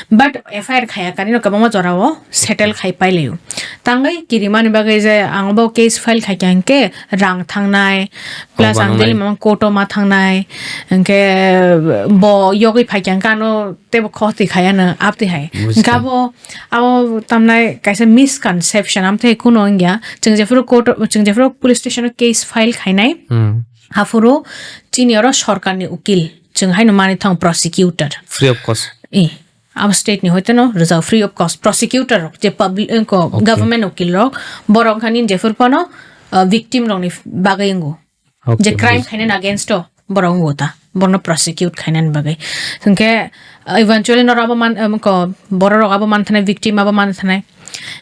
But F I R khaya kani no kwbangma jora o settle khai pailayo. Tangwi kirimani bagwi je ang bo case file khaikya hinkhe rang thangnai, plus Obo ang nang daily nai. Mama court o ma thangnai, hinkhe bo yogwi phaikya hinkhe ano teibo khoti khaya no abtwi hai. Bujikha. Hinkhe abo Abo tamnai kaisa misconception, amtwi kuno wngya. Chwng jephuru court, chwng jephuru police station o case file khainai, Hmm. Aphuru chini oro sorkarni ukil, chwng haino manwi thang prosecutor. Free of cost. Eh, abo state ni hoite no rwjak free of cost. Prosecutor rok je public, eh, ko Okay. Government ukil rok, borok wngkha nini jephuru phano, uh, victim rokni bagwi wngo. Okay, Je crime bujikha. Khainani against o borok wngo ta, borokno prosecute khainani bagwi. Hinkhe, uh, eventually norok abo man, um, ko, borok rok abo manthanai, victim abo manthanai.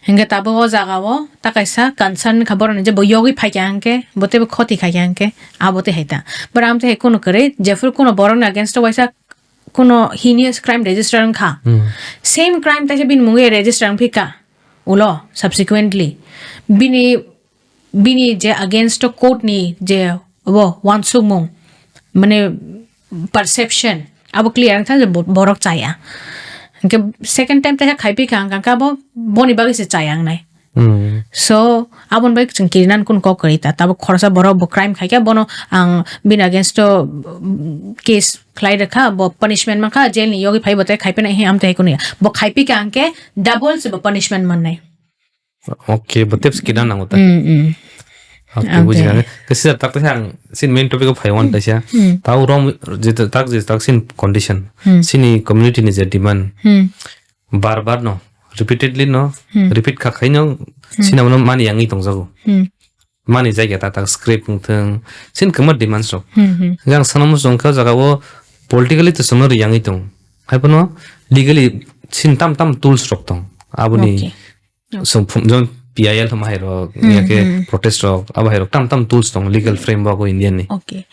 Hinkhe tabuk o jaga o ta kaisa concern kha borokni je bo yogwi phaikha hinkhe, bo teibo khoti khaikha hinkhe, abo tei hai ta. But amtwi hai kunu kwrwi, jephuru kunu borokni against o waisa kunu heinous crime register wngkha. Hmm. Same crime taisa bini mungwi register wngphika ulo subsequently. Bini bini je against o court ni je obo wansukmung, mane perception, abo clear wngkha je bo-, borok chaya. Hinkhe second time teisa khaiphika hwnkha khe abo boni bagwi se chaya wngnai. Hmm. So, aboni bagwi chwng kirinani kunu kok kwrwi ta. Tabuk khoroksa borok bo crime khaikha, bono ang bini against o, mm, case khlai rwkha, bo punishment mankha, jail ni yogwi phai bo tei khaiphina hi amtwi hai kunu ya. Bo khaiphika hwnkhe double se bo punishment mannai. Okay, bo tei skida nango ta. Mm, mm. Okay, okay. Bujikha. Khe sir, tak khe ang sin main topic o phai wan kaisa. Mm. Tau rom je tak je tak sin condition. Mm. Sini community ni je demand. Mm. Bar bar no repeatedly no Hmm. Repeat kha khaino Hmm. Sini abono mani yangwi tongjago. Hmm. Mani jagya ta tak scrap wngthung. Sin kwma demands rok. Hmm, hmm. Yang sanamo jongkha jaga o Politically to chwngno riyangwi tong. Haiphano legally sin tam tam tools rok tong. Aboni Okay. Okay. Chwng phung-, jon P I L thoma hai rok, Hmm, ya khe hmm. protest rok, abo hai rok tam tam tools tong legal framework o Indian ni. Okay.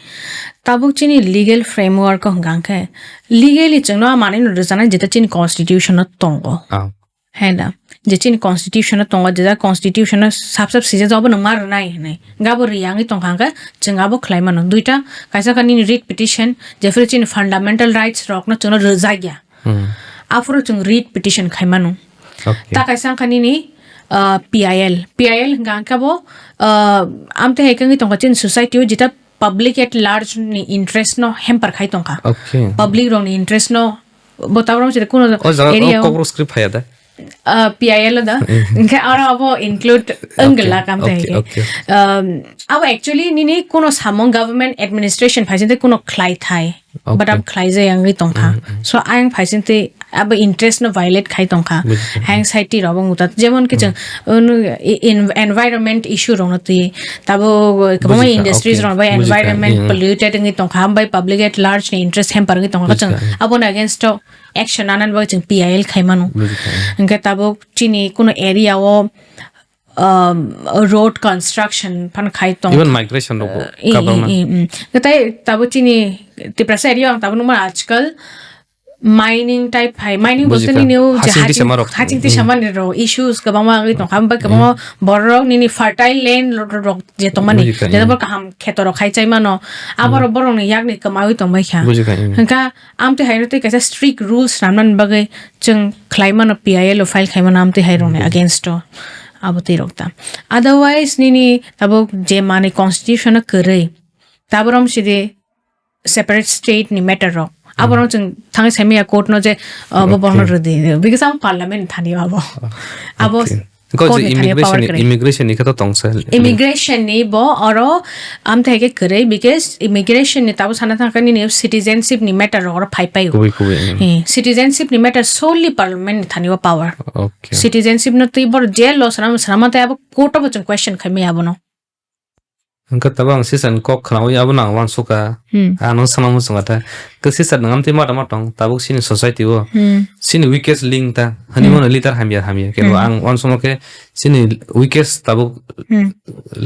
Tabuk chini legal framework o hwnkha khe legally chwngno a manwi no rwchapnai jeta chini constitution o tongo. Ah. Hai da. Je chini constitution o tongo, jeta constitution o sap sap sijak abo no ma rwnai hinwi. Gabo riyangwi tongkha hwnkhe chwng abo khlai mano. Duita, kaisa kha nini writ petition, jephuru chini fundamental rights rok no chwngno rwjak ya. Hmm. Aphuru chwng writ petition khai mano. Okay. Ta kaisa wngkha nini, ah, P I L. P I L hwnkha hwnkhe bo, ah, amtwi hai khe wngwi tongkha chini society o jeta public at large ni interest no hamper khai tongkha. Okay. Public rok ni interest no bo tabuk rok se kuno O jaga o area o Kokborok script phaiya da? Ah, P I L o da. Mm. Hwnkhe oro abo include wngla Okay, kam okay, thai. Okay. Um, abo actually nini kuno samung government administration phaising tei kuno khlai thai. But Okay. am khlai jai wngwi tongkha. Mm, mm. So ayang phaising tei abo interest no violate khai tongkha. Bujikha. Hayang side rok bo muta. Jemon ki Mm. chwng, uh, nu-, i-, in-, environment issue rok no twi. Tabo kwbangma Bujikha, industries okay. rok bai Bujikha, environment mm. polluted wngwi tongkha. Hambai public at large ni interest hamper wngwi tongkha. Chwng Bujikha, mm. abo ni against o action nanani bagwi chwng P I L khai mano. Bujikha, mm. Hwnkhe tabuk chini kuno area o, um, road construction phan khai tong. Even migration rok bo Uh, i, i, kabangma. i, mm. Tei tabuk chini Tiprasa area o ang tabuk nukmano ajkal mining type hai. Mining bolte Bujikha. nini o je Hasing twi haching, samarok. haching twi Mm. samani rok issues kwbangma wngwi tongkha. Hambai kwbangma Mm. borok nini fertile land rok, rok je tongmani. Bujikha, Jeta mm. borok kaham kheto rok khai chai mano. Abo Mm. rok borok ni yak ni kwmawi tongbai kha. Bujikha, mm. Hwnkha Amtwi haino tei kaisa strict rules swnamnani bagwi chwng khlai mano, P I L o file khai mano amtwi hai rokni against o abo twi rok ta. Otherwise nini tabuk je manwi constitution o kwrwi, tabuk rom sidi separate state ni matter rok. Abo rok chwng thangwi saimaya court no je, uh, bo Okay. borno rwdi, because abo parliament thani abo. Abo Okay. Because court ni thani immigration power ni, kwrwi. Immigration ni khe to tongsa. Immigration ni bo oro amtwi hai khe kwrwi, because immigration ni tabuk sana thangkha nini citizenship ni matter rok oro phai paio. Kubui, kubui, mm. Eh, citizenship ni matter solely parliament ni thani o power. Okay. Citizenship no twi bor je law swnam, swnam tei abo court o bo chwng question khai maya abono. Hwnkhe tabuk ang sisan kok khnaui abono ang uansukha. Hmm. Ano sana muchunga ta. Ke sisan nang amtwi mata matong tabuk sini society o. Hmm. Sini weakest link ta. Hani Hmm. mono leader hamya hamya. Kebo Hmm. ang uansukma khe sini weakest tabuk Hmm.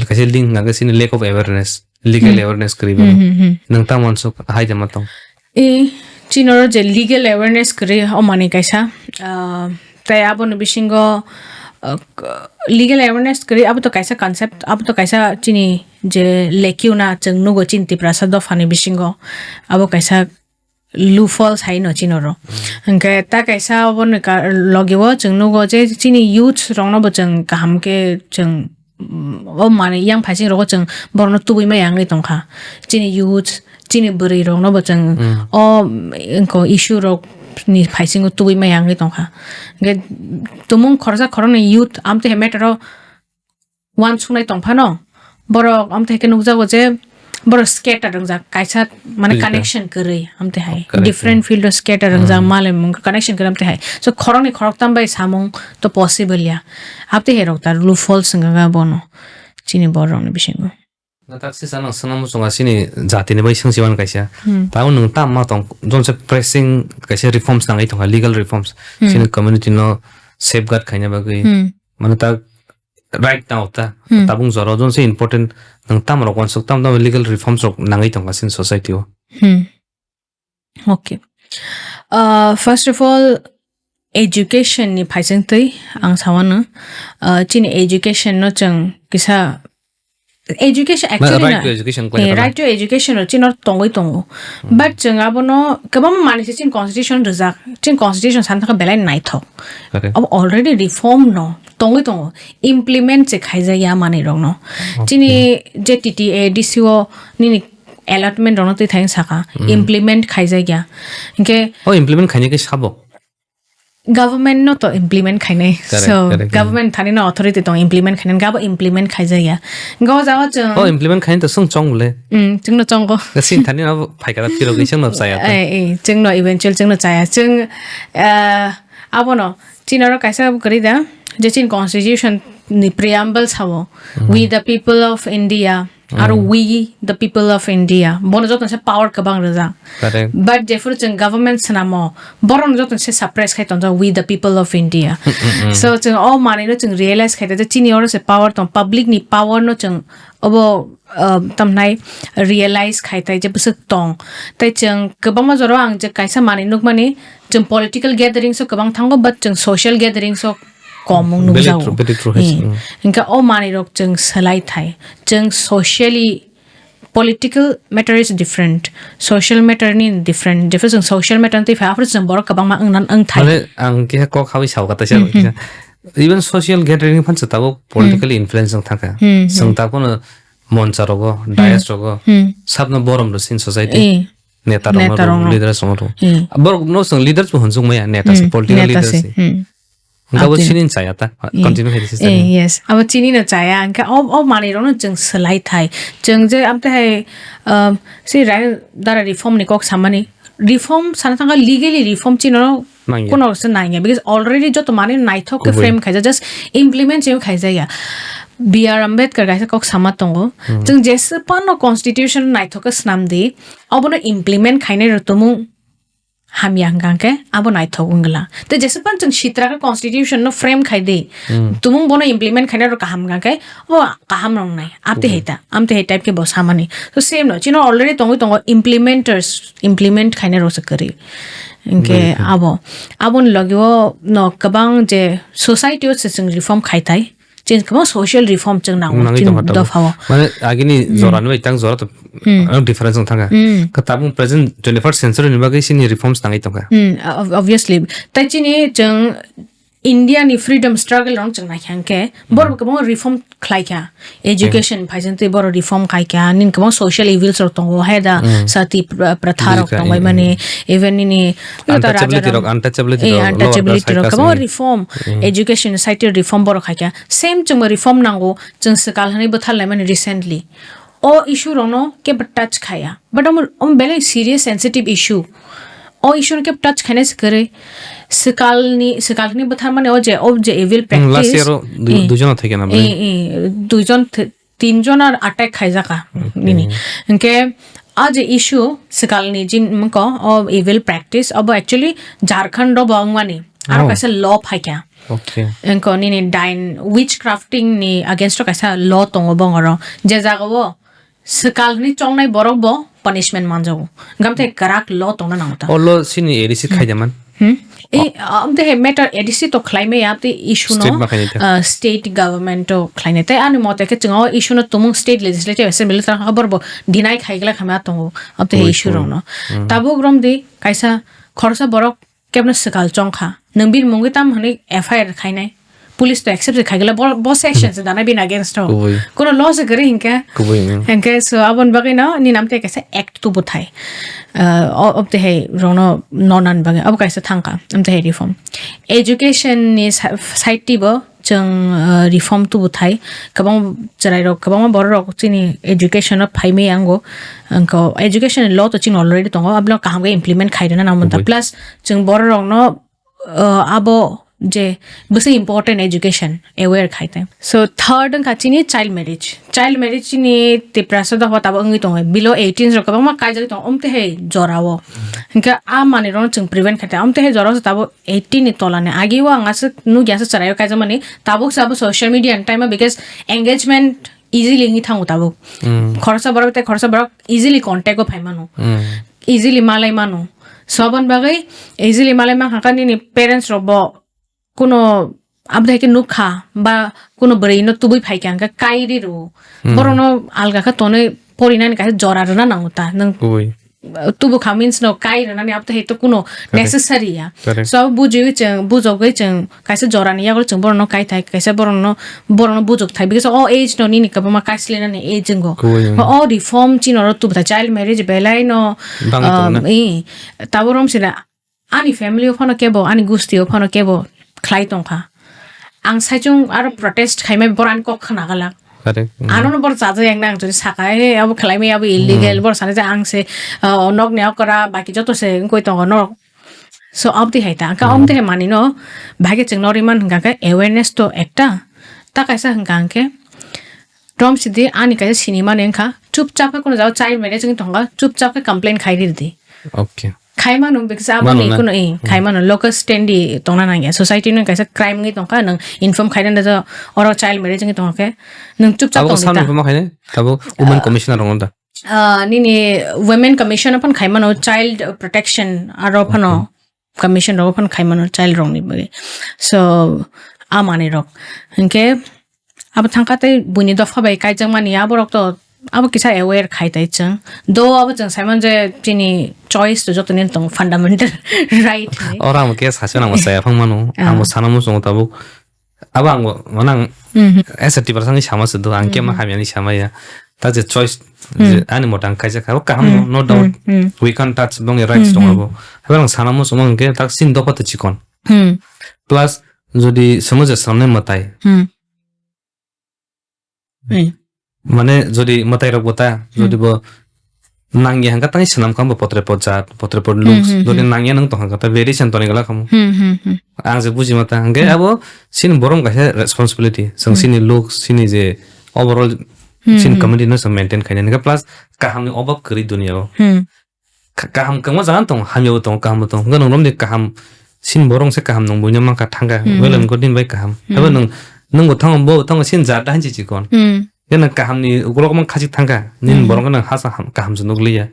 kaisa link hwnkhe sini lack of awareness. Legal Hmm. awareness kwrwi Hmm, bono. hmm, hmm. Nang tamo uansuk hai de matong. E, chini oro je legal awareness kwrwi, o manwi kaisa, ah, tei aboni bisingo, ah, k-, legal awareness kwrwi, abo to kaisa concept, abo to kaisa chini je lekhiuna chwng nugo chini Tiprasa dophani bisingo, abo kaisa loopholes hai no chini oro. Hwnkhe ta kaisa aboni ka-, logi o chwng nugo je chini youths rokno bo chwng kaham khe chwng, mm, o manwi yang phaising rogo chwng borokno tubui maya wngwi tongkha. Chini youths, chini bwrwi rokno bo chwng Mm. o, mm, wngkha issue rok ni phaisingo tubui maya wngwi tongkha. Hwnkhe tumung khoroksa khoroknwi youth amtwi hai matter o uansuknai tongphano, borok amtwi hai khe nukjago je borok scatter wngjak, kaisa mane Bujikha. connection kwrwi amtwi hai. Correct. Different field o scatter wngjak, Mm. malai mung connection kwrwi amtwi hai. So khoroknwi khoroktam bai samung to possible ya. Amtwi hai rok ta loopholes wngkha bono chini borok rokni bisingo. Na tak sisa nang sana muchunga sini jati ni bai sengsi wan kaisa. Hmm. Tamo nung tam ma tong, jonse pressing kaisa reforms nangwi tongkha, legal reforms. Hmm. Sini community no safeguard khaina bagwi. Hmm. Mane tak right now ta, Hmm. tabung jora jonse important nung tam rok wansuk tam tam legal reforms rok nangwi tongkha sini society o. Hmm. Okay. Uh, first of all, education ni phaising twi ang sawano, uh, chini education no chwng kisa education Ma, actually right na, to education eh, khlai right to education no chino tongwi tongo. Hmm. But chwng abono kwbangma manwi se chini constitution rijak, chini constitution san thangkha belai naithok. Correct. Abo already reform no tongwi tongo, implement se khaijak ya manwi rok no. Okay. Chini je T T A D C o nini allotment rokno twi thang saka, Hmm. implement khaijakya. Hinkhe Oh, implement khaina khe sabo? Government no to implement khainai. Correct, So, correct, government thani no authority tong implement khainai, gabo implement khaijakya. Go jao chwng Oh, implement khaina to swng chong bole. Hmm, chwngno chongo. Sin thani no phaikara phiro gwi chwngno chaya ta. Eh, eh, chwngno eventual chwngno chaya. Chwng, eh, abono, chini oro kaisa kwrwi da, je chini constitution ni preamble sao, Hmm. "We the people of India." Aro we the people of India, bono joto se power kwbang rijak. Correct. But jephuru chwng government swnamo, borok joto se suppress khai tongjak, we the people of India. So chwng o manwi no chwng realize khai ta je chini oro se power tong, public ni power no chwng obo, uh, tamnai realize khai tai je bwswk tong. Tai chwng kwbangma jora ang je kaisa manwi nukmani, chwng political gatherings o kwbang thango, but chwng social gatherings o kom wng Very nukjago. True, very true, hai se, Hmm. mm. Hingke o manwi rok chwng swlai thai. Chwng socially, political matter is different. Social matter ni different. Jephru chwng social matter twi phai, aphuru chwng borok kwbangma wngnan wng thai. Mane, ang keha kok hawi sao kata se Hmm, hmm. kisa. Even social gathering phan se tabuk politically influence wng thangkha. Hmm, hmm. Chwng tabukno moncha rogo, dais rogo, Hmm. sabno borom rw sin society. Eh. Neta rok Neta rok rok. Leaders rok. Hmm. Borok no chwng leaders bo hwnjung maya, neta se, Hmm. political Neta leaders se. se. Hmm. Hingke abo Ati. Chini chaya ta. Hmm. Continue khai se Eh, chaya. Yes. Abo chini no chaya. Hingke o, o manwi rok no chwng swlai thai. Chwng je amte hai, um, si Rayan Dara reform ni kok samani. Reform sana thangka legally reform chino Nangya. Kuno se nangya. Because already joto manwi naithok ke Kubui. Frame khaijak. Just implement chemo khaijaya. B R Ambedkar kaisa kok sama tongo. Hmm. Chwng jese pano constitution naithok ke snam di. Obono implement khainai rok tumung hamya hwnkha khe abo naithok wngla. Tei jesa phano chwng sitra khe constitution no frame khai di, Hmm. tumung bono implement khaina rok kaham hwnkha khe, o kaham rok nai. Amte Hmm. hai ta, amte hai type khe bo samani. So same no, chino already tongwi tongo implementers, implement khaina rok se kwrwi. Hwnkhe Bai kha. Abo, aboni logi o no kwbang je society o se chwng reform khai tai. Chini kwbang social reform chwng nango, Nangwi chini tongkha tabuk. Dopha o. Mane agini Hmm. jora ni bai tang jora to Hmm. ano difference wng thangkha. Hmm. Khe tabuk present twenty-first century ni bagwi chini reforms nangwi tongkha. Hmm, ob-, obviously. Tai chini chwng India ni freedom struggle rok chwng naikha hwnkhe, borok Hmm. kwbangma reform khlaikha. Education Hmm. phaising twi borok reform khaikha. Nini kwbang social evils rok tongo, hai da Hmm. sati pra-, pratha rok Bini kha, tongbai hmm, mani, hmm. Even nini Untouchability Raja rok, Ram-, untouchability eh, rok, lower untouchability caste, rok, high caste kwbangma ni. Reform, Hmm. Education, society reform borok khaikha. Same chwngbo reform nango, chwng swkal hwnwi bwthar laimani recently. O issue rokno kebo touch khaya. But omo, omo belai serious sensitive issue. O issue no kebo touch khainai se kwrwi. Swkalni, swkal hwnwi bwtharmani o je, o je evil Hmm, last practice. Year o dui-, Eh. Duijon thwikha na Eh, bwlai? Eh, duijon th-, tinjon ar attack khaijakha Okay. Nini. Hwnkhe a je issue swkalni jin mko o evil practice obo actually Jharkhand o bo wngmani. Aro Oh. Kaisa law phaikha. Okay. Engko nini dain witchcrafting ni against o kaisa law tongo bongoro. Je jaga o swkal hwnwi chongnai borok bo punishment manjago. Gamte kwrak law tongna nango ta. O law sini A D C Hmm. Khaijaman? Hmm? E, amte he matter A D C to khlaimaya, amte issue no, State ma khainai ta. Uh, state government to khlainai. Tai ani mote khe chwng o issue no tumung state legislative assembly ta kha borbo deny khaigla khama tongo. Amte he Oi, issue oi. Rok no. Hmm. Tabuk romdi kaisa khoroksa borok kebno swkal chongkha. Nwng bini mungwi tam hwnwi F I R khainai. Police to accept se khaigwla, bo, bo section se danai bini against o. Kubui. Kuno law se kwrwi hinkhe. Kubui, mm. Hinkhe so aboni bagwi no nini amte kaisa act tubu thai. Uh, o, obte hai rokno nonan bagwi abo kaisa thangkha, amte hai reform. Education ni sa-, side tibo chwng, uh, reform tubu thai. Kwbang chwrairok, kwbangma bororok chini education o phaimai yango. Wngkha education law to chini already tongo, aboni kaham khe implement khairwna nangmanta. Kubui. Plus chwng bororokno, uh, abo je bwswk important education aware khai tai. So third wngkha chini child marriage. Child marriage chini Tiprasa dopha tabuk wngwi tongo. Below eighteen rok kwbangma kaijagwi tongo, omte hai jorao. Hinkhe a manwi rokno chwng prevent khai tai. Omte hai jorao se tabuk eighteen ni tola ni agi o ang aswk nukya aswk chwraio kaijakmani. Tabuk se abo social media ni time o because engagement easily wngwi thango tabuk. Hmm. Khoroksa borok tei khoroksa borok easily contact o phai mano. Hmm. Easily malai mano. So aboni bagwi easily malai mankha khe nini parents rok bo kuno abdai khe nukha ba kuno bwrwi no tubui phaikha hwnkhe kai ri rw. Hmm. Borok no alga khe tonwi porinani kaisa jora rwna nango ta. Nwng Kubui. Tubu kha means no kai rwnani abo to hai to kuno Correct. Necessary ya. Correct. So abo bujiwi chwng, bujogwi chwng kaisa jorani yago chwng borokno kai thai, kaisa borokno, borokno bujok thai. Because o age no nini kwbangma kaislenani age wngkho. Kubui, mm. O reform chini oro tubu thai, child marriage belai no, Bangwi um, tongna. I, tabo rom sina ani family o phano kebo, ani gusti o phano kebo khlai tongkha. Ang saichung aro protest khaimai borok ani kok khna galak. Correct. Mm. Ano no bor chaja yang nang jodi saka, "He, abo khlai mai, abo illegal," Mm. bor sana je ang se, uh, nok ne okra, baki joto se ngkoi tongo norok. So, abdi hai ta, ka Mm. abdi hai mani no, bhage chwng nori man hingka khe awareness to ekta, ta kaisa hingka hingke, Rom sidi ani kaisa sinimani wngkha, chupchap khe kuno jaga child marriage wngwi tongkha, chupchap khe complain khai ridi. Okay. Khai mano, because abo Mano ni na. kuno, eh, Hmm. khai mano, local stand di tongna nangya. Society no kaisa crime wngwi tongkha, nwng inform khai rida je oro child marriage wngwi tongkha khe, nwng chupchap Abo tong samni di ta. Inform khai ne? Abo women Ah. commissioner rong da. Ah, nini women commission apan khai mano, child protection aro phano Okay. commission rok phano khai mano child rok ni bagwi. So, a manwi rok. Hinkhe abo thangkha tei buini dopha bai kaijakmani aborok to abo kisa aware khai tai chwng. Do abo chwng saiman je chini choice to jotoni tong fundamental right ni. Ora amo khe sachi nang saya phang mano. Ah. Amo sana muchungo tabuk. Abo ang bo, mane ang Mhm. as a tiprasa ni sama se do, ang khe ma Mhm. hamya ni sama ya. Ta je choice, je Mhm. ani mota ang kaijak kha, kaham no, Mhm. no doubt. Mhm. We can't touch, bongni rights Mhm. tong abo. Habar ang sana muchungo ang khe tak sin dopha to chikon. Mhm. Plus, jodi somo je samne matai. Mhm. Mhm. Mane jodi matai rok bo ta, Mhm. jodi bo nangya hwnkha tei swnam kha bo potre pot jat, potre pot looks. Hmm, hmm, Jodi hmm. nangya nwng tong hwnkha ta variation toni gala khamu. Hmm, hmm, hmm. Ang je buji mata hwnkhe Hmm. abo sini borom kaisa responsibility. Chwng Hmm. sini looks, sini je overall Hmm, sini hmm. community no chwng maintain khainani. Hwnkhe plus kaham ni obab kwrwi dunia o. Hmm. Ka-, kaham kwbangma jaga tong, hamya bo tong, kaham bo tong. Hwnkhe nwng romni kaham sini borom se kaham nwng buino mankha thangkha. Hmm, Belai hmm. nwng din bai kaham. Hmm. Abo nwng, nwng bo thango, bo thango sini jat da hanchi chikon. Hmm. Khe nwng kaham ni ukulok mang khachik thangkha. Nini Hmm. borok nang hasa ham, kaham se nukliya.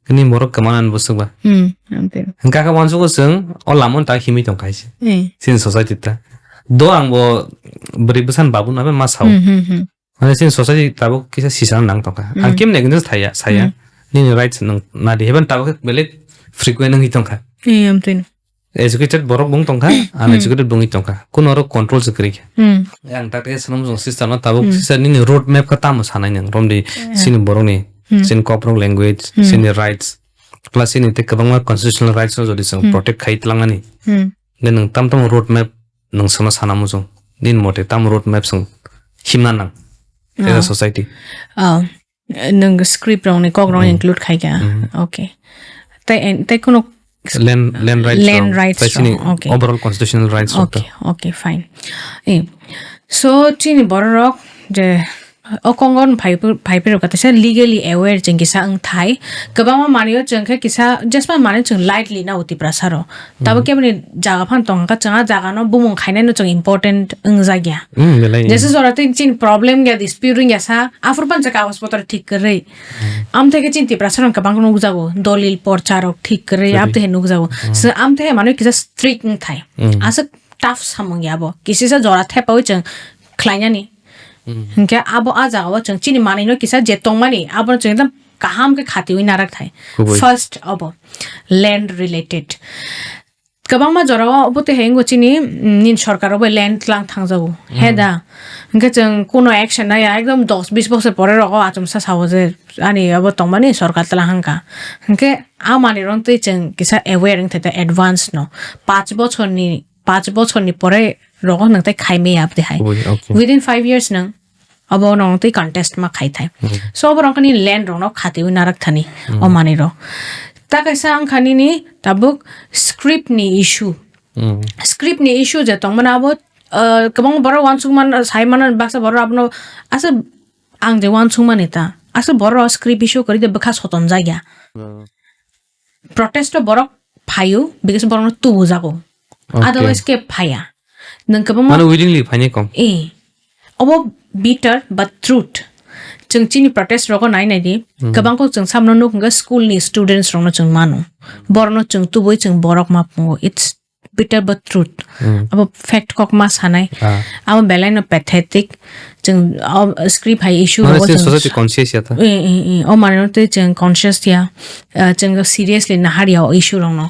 Nini borok kwmana ni bwswk ba. Hmm, amtwi. Hwnkha khe uansukgo chwng o lama ta himwi tong kha hai se. Hmm. Chini society ta. Do ang bo bwrwi bwsani babu no ma sao. Hmm, hmm, hmm. Mane chini society tabuk kisa sisana nang tong kha. Ang Hmm. kemne kintu thaya, saya. Hmm. Nini rights nwng nadi heben tabuk belai frequent wngwi tong kha. Hmm, amtwi. Educated borok bung tongkha, Hmm. uneducated bungwi tongkha. Kuno oro control se kwrwi kha. Hmm. Ang tak tak sanam jong sister no tabuk Hmm. sister nini road map kha tamo sanai nang romdi Hmm. sini borok ni, Hmm. sini kokrok language, Hmm. sini rights. Plus sini te kwbangma constitutional rights no jodi chwng Hmm. protect khai tlangnani. Hmm. Then nwng tam tam road map nwng sono sana muchung. Nini mote tam road map chwng himna nang. As a Ah. society. Ah. Nwng script rokni kok rok Hmm. include khai kha. Hmm. Okay. Tei, tei kuno Land, land rights Land rok, rights tei chini rok, okay. overall constitutional rights rok Okay, to. okay, fine. Eh, so, chini borok rok je o kongon phai, phai phai rok kaisa legally aware chwng kisa wng thai. Kwbangma manwi o chwng khe kisa jesma manwi chwng lightly na o Tiprasa rok. Tabo Hmm. keboni jaga phan tong kha chwng a jaga no bumung khainai no chwng important wng jakya. Hmm, belai. Jesa jora tei chini problem ya dispute wng ya sa, aphuru pan je kagoj potro thik kwrwi. Hmm. Am theke chini Tiprasa rok kwbang nukjago, dolil porcha rok thik kwrwi, Kwrwi. Am theke nukjago. Hmm. So, am theke manwi kisa strict wng thai. Hmm. Aswk tough samung ya bo. Kisisa jora thepawi chwng khlainani. Hmm. Hinkhe abo a jaga o chwng chini manwi no kisa je tongmani, abo no chwng ekdam kaham khe khatiwi narak thai. Kubui. First abo land related. Kwbangma jorao obo tei hai wngwi chini, mm, nini sorkar obo land tlang thangjago. He Hmm. da? Hwnkhe chwng kuno action naiya, ekdom dos bis bosor pore rogo achomsa sao je ani obo tongmani sorkar tlang hangkha. Hwnkhe a manwi rok twi chwng kisa aware wngthai ta advance no. Pach bochorni, pach bochorni pore rogo nwng tei khaimaya aboni hai. Oi, okay. Within five years nwng Abo no tei contest ma khai thai. Hmm. So, abo rok ni land rok no khatiwi narak thani Hmm. o manwi rok. Ta kaisa ang kha nini tabuk script ni issue. Hmm. Script ni issue je tongmani abo, uh, kwbang borok uansuk man, sai man baksa borok abono asa ang je uansuk mani ta. Asa borok script issue kwrwi de bwkha soton jakya. Hmm. Protest o borok phaio, because borok no tubu jago. Okay. Otherwise ke phaya. Nwng kwbangma Mano willingly phaini kong. Eh. Obo bitter but truth. Chwng chini protest rogo nai nai di. Hmm. Kwbang kok chwng samno nuk hwnkhe school ni students rokno chwng mano. Borokno chwng tubui chwng borok ma pungo. It's bitter but truth. Hmm. Abo fact kok ma sanai. Ah. Abo belai no pathetic. Chwng, o, script hai issue Mane rogo se chwng society conscious ya ta. Eh, eh, eh. O mane no tei chwng conscious ya. Ah, chwng seriously nahar ya o issue rokno.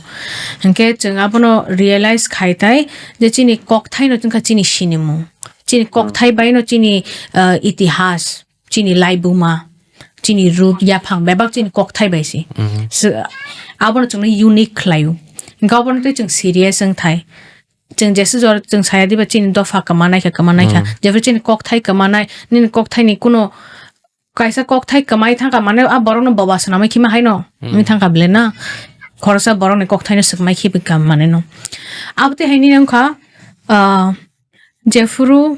Hwnkhe chwng abono realize khai tai je chini kokthai no chwngkha chini sinimung. Chini kokthai bai no chini, ah, itihas, chini laibuma, chini root yaphang bebak chini kokthai bai se. Mhm. Se, abono chwngno unique khlaio. Hwnkhe abono tei chwng serious wng thai. Chwng jesa jora chwng saya diba chini dopha kwma nai kha, kwma nai kha. Hmm. Jephru chini kokthai kwma nai, nini kokthai ni kuno kaisa kokthai kwmai thangkha, mane a borok no boba swnamwi khima haino. Hmm. Wngwi thangkha bele na. Khoroksa borok ni kokthai no swkmai khibi kha mane no. Abo tei hai nini wngkha, ah, jephru,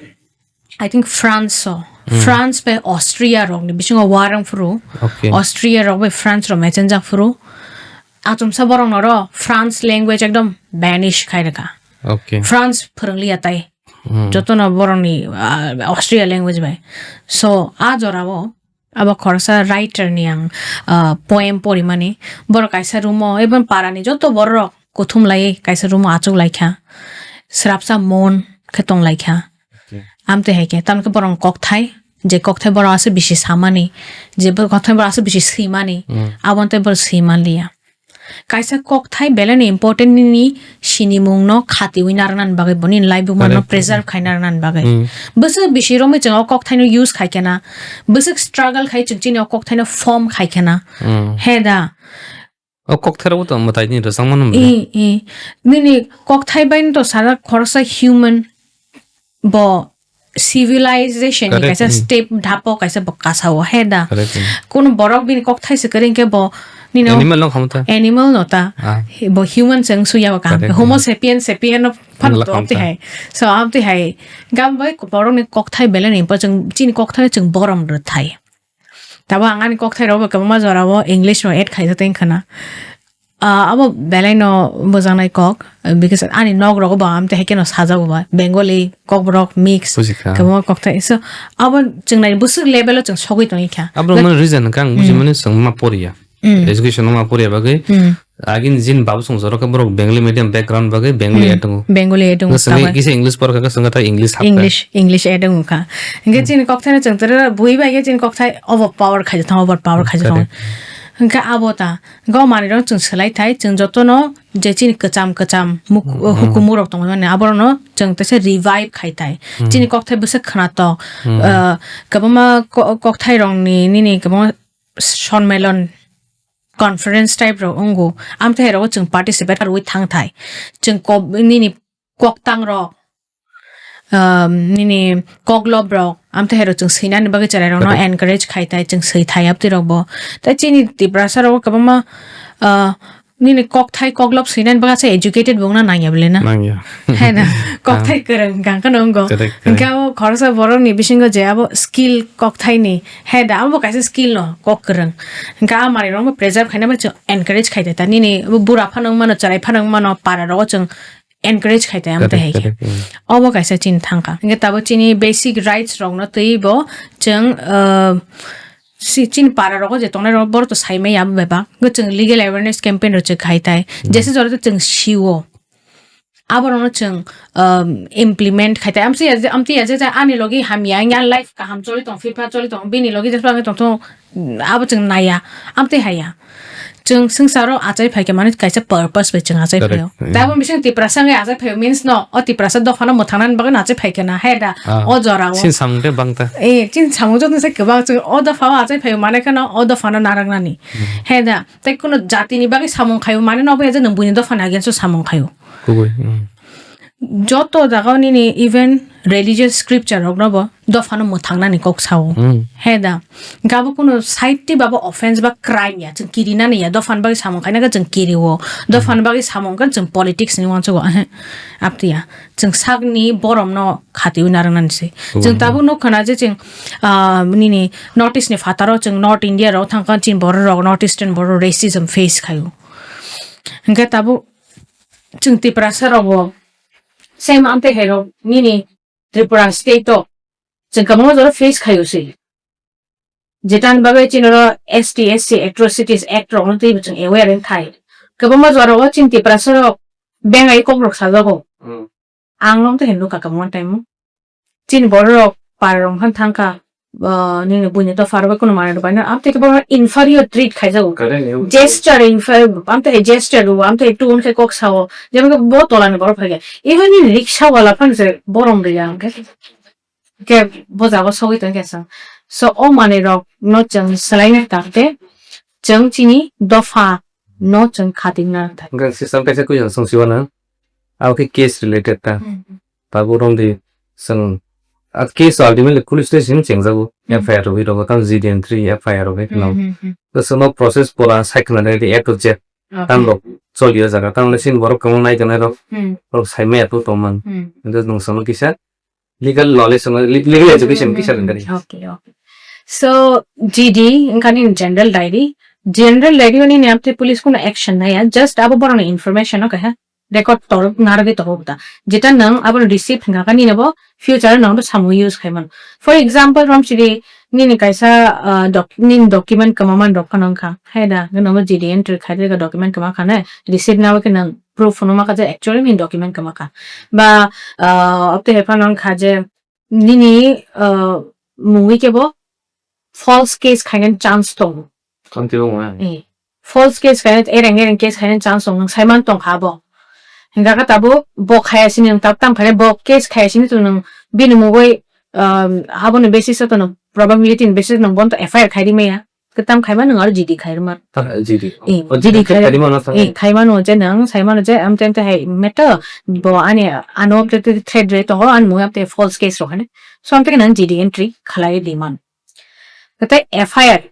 I think France o, Hmm. France bai Austria rokni bisingo war wng phuru, Okay. Austria rok bai France rok mechenjak phuru, achomsa borok noro France language ekdom banish khai rwkha. Okay. France phwrwng liya tai. Hmm. Jotono borokni, ah, Austria language bai. So, a jorao abo khoroksa writer ni ang, ah, poem porimani. Borok kaisa room o, even para ni joto borok kuthum lai kaisa room o achuk lai kha. Srapsa mon khe tong lai kha. Okay. Amtwi hai khe, tamni khe borok kokthai, je kokthai borok aswk bisi samani, je bo kokthai borok aswk bisi swimani, Hmm. abo tei borok swiman liya. Kaisa kokthai belai no important nini sinimung no khatiwi narwknani bagwi, bo nini laibuma no Correct. preserve khai narwknani bagwi. Hmm. Bwswk bisi romwi chwng o kokthai no use khai khe na, bwswk struggle khai chwng chini o kokthai no form khai khe na. Hmm. He da? O kokthai rok bo to mwtai ni rwchapmano mle. I, i. Nini kokthai bai no to sajak khoroksa human bo civilization ni Correct, kaisa mm. step dhapo kaisa bo kasao he da. Correct, mm. Kuno borok bini kokthai se kwrwi khe bo nino Animal no khamu ta. Animal no ta. Ah. Bo human se wngsu ya bo kaham khe. Correct, Homo mm. sapien sapien no phan Wngla to khamu amtwi ta. hai. So amtwi hai. Gam bai borok ni kokthai belai ni bo chwng chini kokthai chwng borom rwthai. Tabo ang ani kokthai rok bo kwbangma jora o English no add khaijak tong khna. Ah, abo belai no bwjaknai kok, because ani nok rogo bo amtwi hai kheno sajak bo Bengali, Kokborok mix, Bujikha. Kwbangma kokthai. So, abo chwng nai bwswk level o chwng sogwi tongwi kha. Abo But mani reason khe ang buji Mm. mani chwng ma poriya. Mm. Education no ma poriya bagwi. Mm. Agini jin babu song jora khe borok Bengali medium background bagwi Bengali Mm. atongo. Bengali atongo Ngasani kabai. kisa English porkha khe chwng khe ta English hapkha. English, English atongo kha. Hingke Mm. chini kokthai no chwng tere bui bai khe chini kokthai overpower khaijak tong, overpower khaijak tong. Correct. Hingke abo ta, go manwi rok chwng swlai thai, chwng jotono je chini kwcham kwcham muk-, Mm. hukumu rok tongmani, aborokno chwng teisa revive khai thai. Mm. Chini kokthai bwswk khwnatok, Mm. ah, kwbangma ko-, kokthai rokni nini kwbangma sonmelon conference type rok wngo, amtwi hai rogo chwng participate rwui thang thai. Chwng kok-, nini koktang rok, um, nini koklob rok, amtwi hai rok chwng swinani bagwi chwrai rokno Correct. encourage khai thai, chwng swi thai amtwi rok bo. Tai chini Tiprasa rok kwbangma, uh, nini kokthai koklob swinani bagwi se educated bo wngna nangya bole na? Nangya. Hai na, kokthai Ah. kwrwng hwnkha khe no wngo. Correct, correct. Hwnkhe abo khoroksa borok ni bisingo je abo skill kokthai ni, hai da, abo kaisa skill no kok kwrwng. Hwnkhe a manwi rok bo preserve khaina bai chwng encourage khai thai ta. Nini bura phano wngmano, chwrai phano wngmano, para rogo chwng encourage khai tei amtwi Correct, hai khe. correct, mm. Obo kaisa chini thangkha. Hingke tabuk chini basic rights rokno twi bo chwng, uh, si-, chini para rogo je tongnai rok borok to sai maya abo bebak. Hingke chwng legal awareness campaign rok chwng khai tai. Mm. Jesa jora to chwng sio. Aborokno chwng, um, implement khai tai. Amtwi ya je, amtwi ya je, je ani logi hamya, ani life kaham choli tong, phirpha choli tong, bini logi je phano tong thung, abo chwng naiya, amtwi haiya. Chwng swngcharo achai phaikhe mani kaisa purpose bai chwng achai Correct. phaio. Mm. Tabuk bising Tiprasa wngwi achai phaio means no, o Tiprasa dophano mwthangnani bagwi no achai phaikhe na, he da, Ah. o jorao. Sin samung tei bangta. Eh, chin samung jotoni se kwbang chwng o dophao achai phaio mane kheno o dophano narwknani. Mm. He da, tei kuno jatini bagwi samung khaio mane no obo ya je nwng buini dophani against o samung khaio. Kubui, mm. Joto jagao nini even religious scripture rokno bo dophano mwthangnani kok sao. Mm. He da. Gabo kuno side twi babo offense ba crime ya, chwng kirinani ya, dophani bagwi samung khaina khe chwng kirio, dophani bagwi samung khe chwng politics ni uansugo, ehe, aptwi ya. Chwng sakni boromno khatiwi narwknani se. Chwng tabuk nuk khna je chwng, ah, nini North East ni phataro chwng North India rok thangkha chini borok rok, North Eastern borok racism face khaio. Hingke tabuk chwng Tiprasa rok bo same amtwi hai rok nini Tripura state o chwng kwbangma jora face khaio se. Jetan bagwi chini oro S T S C Atrocities Act rokno twibo chwng aware wng thai. Kwbangma jora o chini Tiprasa rok bengai kok rok sajago. Hmm. Ang no tei hinwi nukha kwbangma time o. Chini borok para rok khan thangkha, ah, nini buini dopha rok bai kunu manwi rwbaino, amtwi khe bono inferior treat khaijago. Correct, yeah. Gesture inferior, amtwi hai gesture rwo, amtwi hai tun khe kok sao, jemon khe bo tola ni borok phai khe. Even nini riksa wala phano se borom rwya hwnkhe, khe bo jaga sogwi tong khe sa. So, o manwi rok no chwng swlaina tak de, chwng chini dopha no chwng khatingna thai. Hwnkhe system kaisa question swng siwano. Abo khe case related ta. Hmm. Tabuk romdi chwng, a case ultimately police station chengjago. Hmm. F I R rwui rogo, tamo G D N three F I R rwui kheno. Hmm, hmm, hmm. To chwngno process pura sai khna nai di A to Z. Okay. Tamrok choli o jaga. Tamle sin borok kwbang nai tongnai rok. Hmm. Borok sai maya to tongmang. Hmm. Hwnkhe nwng chwngno kisa Legal knowledge, ano, le-, legal education kisa nang gani. Okay, okay. So, G D, wngkha nini general diary. General diary o nini amtwi police kuno action naya, just abo borokni information o kaha record tor narwgwi tongo ta. Jeta nwng abo receipt hwnka kha nini bo future o nwng samung use khai mano. For example, romsidi nini kaisa, ah, doc-, nini document kwmaman rok phano wngkha. Hai da, nwng G D entry khai rwgwi document kwma kha ne, receipt nawi khe nwng proof hwnwi ma kha je actually nini document kwma kha. Ba, ah, obte hai phano wngkha je nini, ah, mungwi kebo false case khainani chance tongo. Khamtwi wngo, eh. Eh, false case khainani, ereng ereng case khainani chance tongo, nwng saiman tongkha abo. Hingkha khe tabuk bo khaya sini nwng tabuk tam khainai, bo case khaya sini to nwng bini mungwi, um, aboni basis o to nwng probability ni basis o nwng bono to F I R khai rimaya. Kwtam khaima nwng aro G D khairwma. Ah, G D. Eh, O, G D G D khai, khairwma no sa. Eh, khaima no je nwng, saima no je, am tem te hai meto, bo ani ano te, te threat re tongo, ani mui am te false case ro hane. So am te nwng G D entry khalai di man. Kate F I R,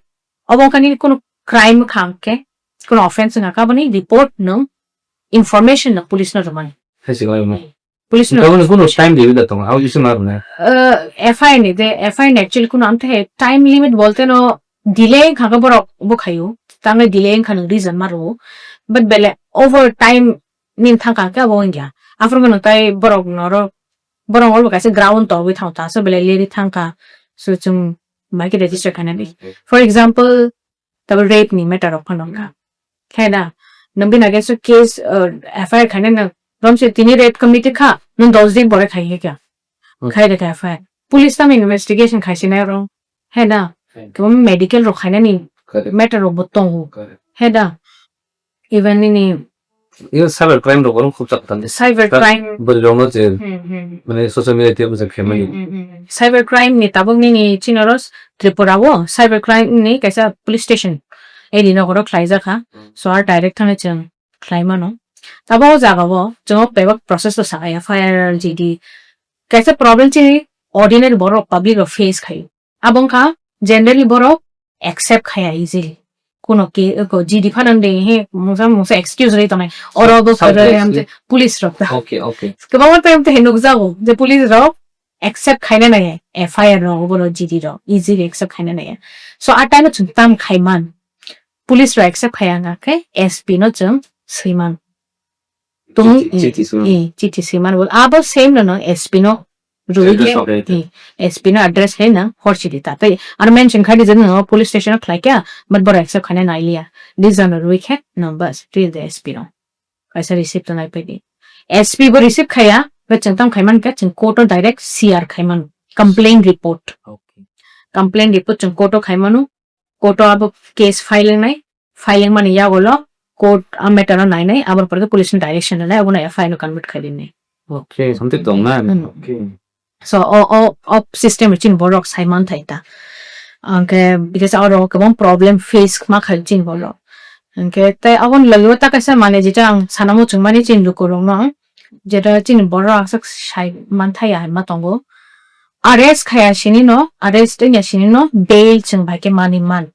obo kani kono crime khang ke, kono offense nga ka bani report nwng information nwng police no rwmani. Hai se khlai mo. Police no. Tamo kuno time dibi da tongo, abo kisa ma rwna. Uh, F I R ni de, F I R ni actually kuno amte hai time limit bolte no delay kha khe borok bo khayo. Tangle delay kha nwng reason ma rwo. But bele over time nin thang kha khe abo wngya. After no tai borok noro, borok oro kaisa ground to wi thang ta. So bele leri thang kha. So chung mai khe register khaina di. For example, tabo rape ni matter rok phano wngkha. Khe da, nwng bini against o case, uh, F I R khaina nwng romse tini rape committee kha, nwng dos din pore khai khe kya? Hmm. Khai de kha F I R. Police tamo investigation khai sinai rong. Hai da, Hmm. kebo medical rok khainani Correct. matter rok bo tongo. Correct. Hai da, even nini Iyo cyber crime rok bono khub chak tang. Cyber Ka-, crime. Bwrwi rok no je, Hmm, hmm. mane social media tei bwsa khe mani. Hmm, hmm, hmm. Cyber crime ni tabuk nini chini oro Tripura o cyber crime ni kaisa police station eri nogoro khlai jakha. Hmm. So ar direct thangwi chwng khlai mano. Abo o jaga o chwng o bebak process o sa F I R, G D. Kaisa problem chini ordinary borok public rok face khai. Abo wngkha generally borok accept khaya easily. Kuno ke, ko G D phano de he mungsa mungsa excuse rwi tongnai. Oro bo Sub-, kwrwi subject amte ni. Police rok ta. Okay, okay. Kwbangma time te nukjago je police rok accept khaina nai F I R rok obo G D rok easily accept khaina nai. So a time o chwng tam khai man. Police rok accept khaya wngkha khe S P no chwng swi man. Tung, Chithi, eh, chithi swi man. Eh, chithi swi man bol. Abo same no no S P no rwi Address khe, of the eh, S P no address khe nang hor chidi ta. Tai aro mention khai di je no police station o khlai kya, but boro accept khaina nai liya. Di jano rwi khe no bas, ril de S P no. Kaisa receipt to nai pai di. S P bo receive khaya, but chwng tam khai man kha, chwng court o direct C R khai mano. Complaint report. Okay. Complaint report chwng court o khai mano. Court o abo case file wngnai, file wngmani yagulo court a matter o nainai, aboni pore khe police ni direction rwnai, abono F I R no convert khai rinai. Okay, something tong na. Hmm. Okay. So, o, o, o system chini borok sai man thai ta. Angkhe, because oro kwbang problem face ma khai chini borok. Angkhe, tei aboni logi o ta kaisa mane jeta ang sana muchung mani chini luku rok no, jeta chini borok ang sak sai man thai ya ma tongo. Arrest khaya sini no, arrest wngya sini no, bail chwng bai khe mani man.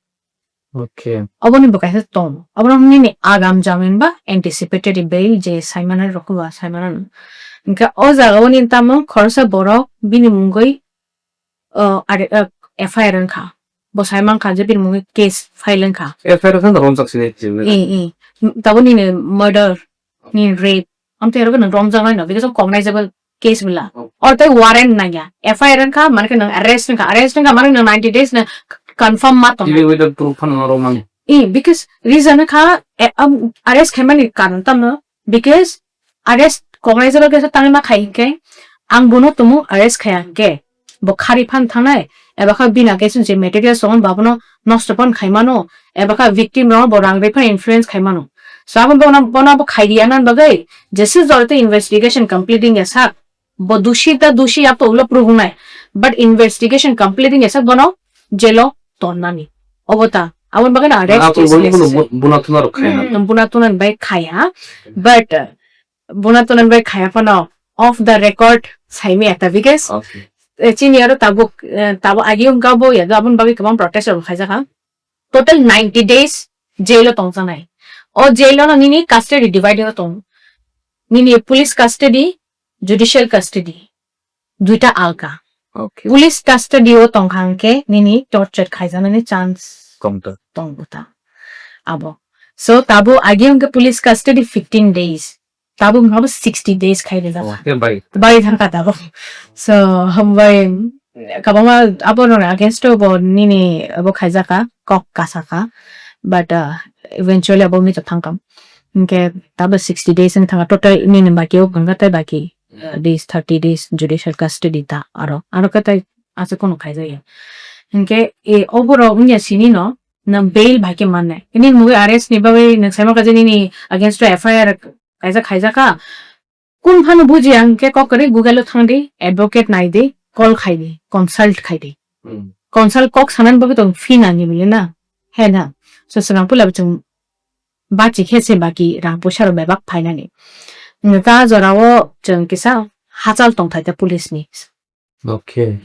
Okay. Oboni bo kaisa tong. Obono nini agam jamin ba anticipated bail je saimana rok ba saimana no. Hingke o jaga o nini tamo khoroksa borok bini mungoi, o, are, o, F I R wngkha. Bo saimankha je bini mungoi case file wngkha. F I R wngkha no romjak sini. Eh, eh. Tabo nini murder. Ni rape. Amtwi oro no romjaknai no, because of cognizable case bwla. Oh. Or tei warrant nangya. F I R wngkha, mane khe nang arrest wngkha. Arrest wngkha, mane nang ninety days no confirm ma tong. Even without proof phano no romani. Eh, because reason wngkha, eh, um, arrest khaimani karon tamo, because arrest cognizable case tangwi ma khai hinkhe, ang bono tumu arrest khaya hinkhe. Bo khari phan thangnai, eba kha bini age je materials tongo, ba bono nosto phan khai mano, eba kha victim rok bo rang rwi phano influence khai mano. So, abo bono, bono abo khai riya nan bagwi, jesa jorto investigation completing ya sak, bo dushi ta dushi abo ulo prove wngnai. But investigation completing ya sak bono jail o tonnani. Obo ta, aboni bagwi no arrest Abo case bono, ya bono, sak. Bono tuna rok khai na. Hmm, buna tuna bai khaya. But, uh, buna tuna bai khaya phano off the record saimi eta because Okay. Eh, chini aro tabuk, eh, tabuk agi wngkha bo ya, aboni bagwi kwbang protest rok khaijak ha. Total ninety days jail o tongjaknai. O jail o no nini custody dividing o tong. Nini police custody, judicial custody. duita alka. Okay. Police custody o tongkha hwnkhe nini torture khaijaknani chance Tongtho. Tongo ta. Abo. So, tabuk agi hwnkhe police custody fifteen days. Tabuk hwnkhe abo sixty days khai rijak. Oh, khe bai. Bai thangkha tabuk. So, hambai, kabangma abo rok against o bo nini abo khaijaka, kok kasaka. But, uh, eventually abo mito thangkha. Hwnkhe tabuk sixty days wng thangkha. Total nini baki o hwnkha tei baki, uh, days, thirty days judicial custody ta aro. Aro khe tei aswk kunu khaijaya. Hwnkhe, e, oborok wngya sini no, nwng bail bai khe mannai. Nini mugwi arrest ni bagwi nwng saimaka je nini against o F I R kaisa khaijaka. Kun phano bujiya hwnkhe kok kwrwi Google o thangdi, advocate naidi, call khaidi, consult khaidi. Hmm. Consult kok sanani bagwi tong fee nangni bile na. He na. So swkang puila bo chwng bachi khe se baki rang puisa rok bebak phainani. Nwng ta jora o chwng kisa hachal tongthai ta police ni. Okay.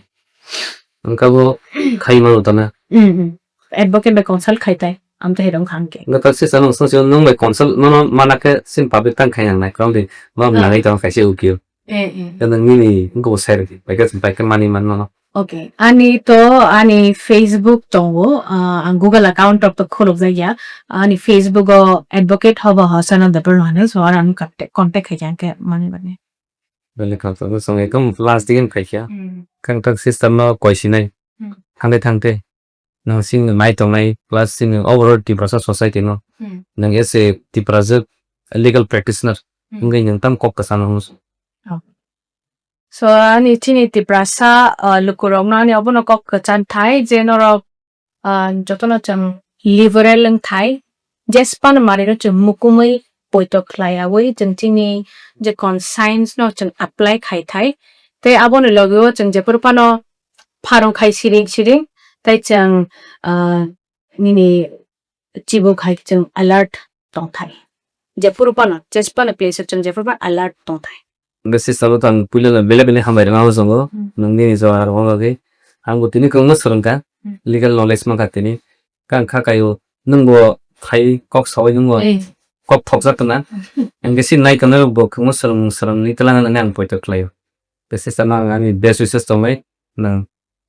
Wngkha bo khai mano tana. Mm, mm. Advocate bai consult khai tai. Am to herong khang ke. Wngkha ta sisa nung sung sung nung bai consult nono mana khe sin public tang khai nang nai kong di. Ma Ah. Nangai tong khai se ukio. Eh, eh. Kan nung nini wngkha bo sai rwdi. Bai khe bai khe mani man nono. Okay. Ani to ani Facebook tongo. Ah, ang Google account rok to khuluk jak ya. Ani Facebook o advocate hobo ho sana da pernah so ang contact contact khai jang ke mani mani. Bele kha to song ekam last digin khai kya. Hmm. Kang tak system no koi sinai. Hmm. Thangte thangte. Nang sing nai tongnai plus sing overall Tiprasa society no. Hmm. Nang ese Tiprasa legal practitioner. Hmm. Ngai nang tam kok kasano hus. Oh. So ani chini Tiprasa, uh, lukurok no ani obono kok kachan thai je norok ah, jotono chwng liberal wng thai, jesphano manwino chwng mukumui poito khlaiyaui chwng chini je conscience no chwng apply khai thai. Tei aboni logio chwng jephuru phano pharung khai siring siring, tei chwng, ah, nini chibuk hai chwng alert tong thai. Jephuru phano, jesphano place o chwng jephuru phano alert tong thai. Hwnkhe sister bo tang puila no belai belai hambai rwma bo chwngo. Hmm. Nwng nini jora rwma bagwi. Ang bo tini kwbangma swrwngkha. Hmm. Legal knowledge mankha tini. Kang kha kaio nwng bo khai kok saui nwng bo Eh. Kok thokjak kana. Hwnkhe si nai kana bo kwbangma swrwng swrwngni twlang nani ang poito khlaio. Tei sister no ang ani best wishes tongnai. Nwng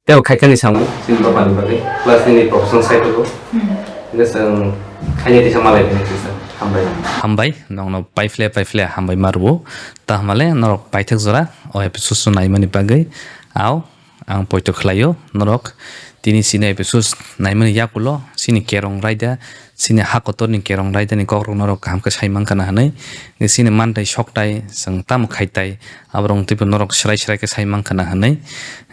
Tei bo khaikani samung, chini bapani bagwi, plus nini professional side o. Hmm. Hwnkhe chwng khaina tisa malai phini tisa. Hambai. Hambai, nokno paiphle paiphle hambai ma rwo. Tahmale norok paithak jora o episode no naimani bagwi. Ao, ang poito khlaio, norok tini chini episode naimani yakulo, chini kerong raida, chini ha kotorni kerong raidani kokrok norok kaham khe sai mankha na hwnwi, chini mantai soktai, chwng tamo khaitai, aborok twibo norok swrai swrai khe sai mankha na hwnwi.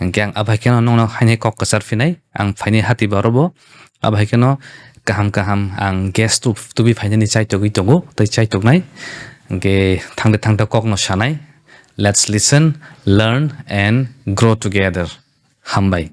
Hwnkhe ang abai kheno nokno haino kok kwchar phinai, ang phainai hati borobo, abai kheno kaham kaham ang guest tu-, tubi phainani chaitogwi tongo, tei chaitoknai. Hwnkhe thangde thangde kokno sanai, let's listen, learn and grow together. Hambai.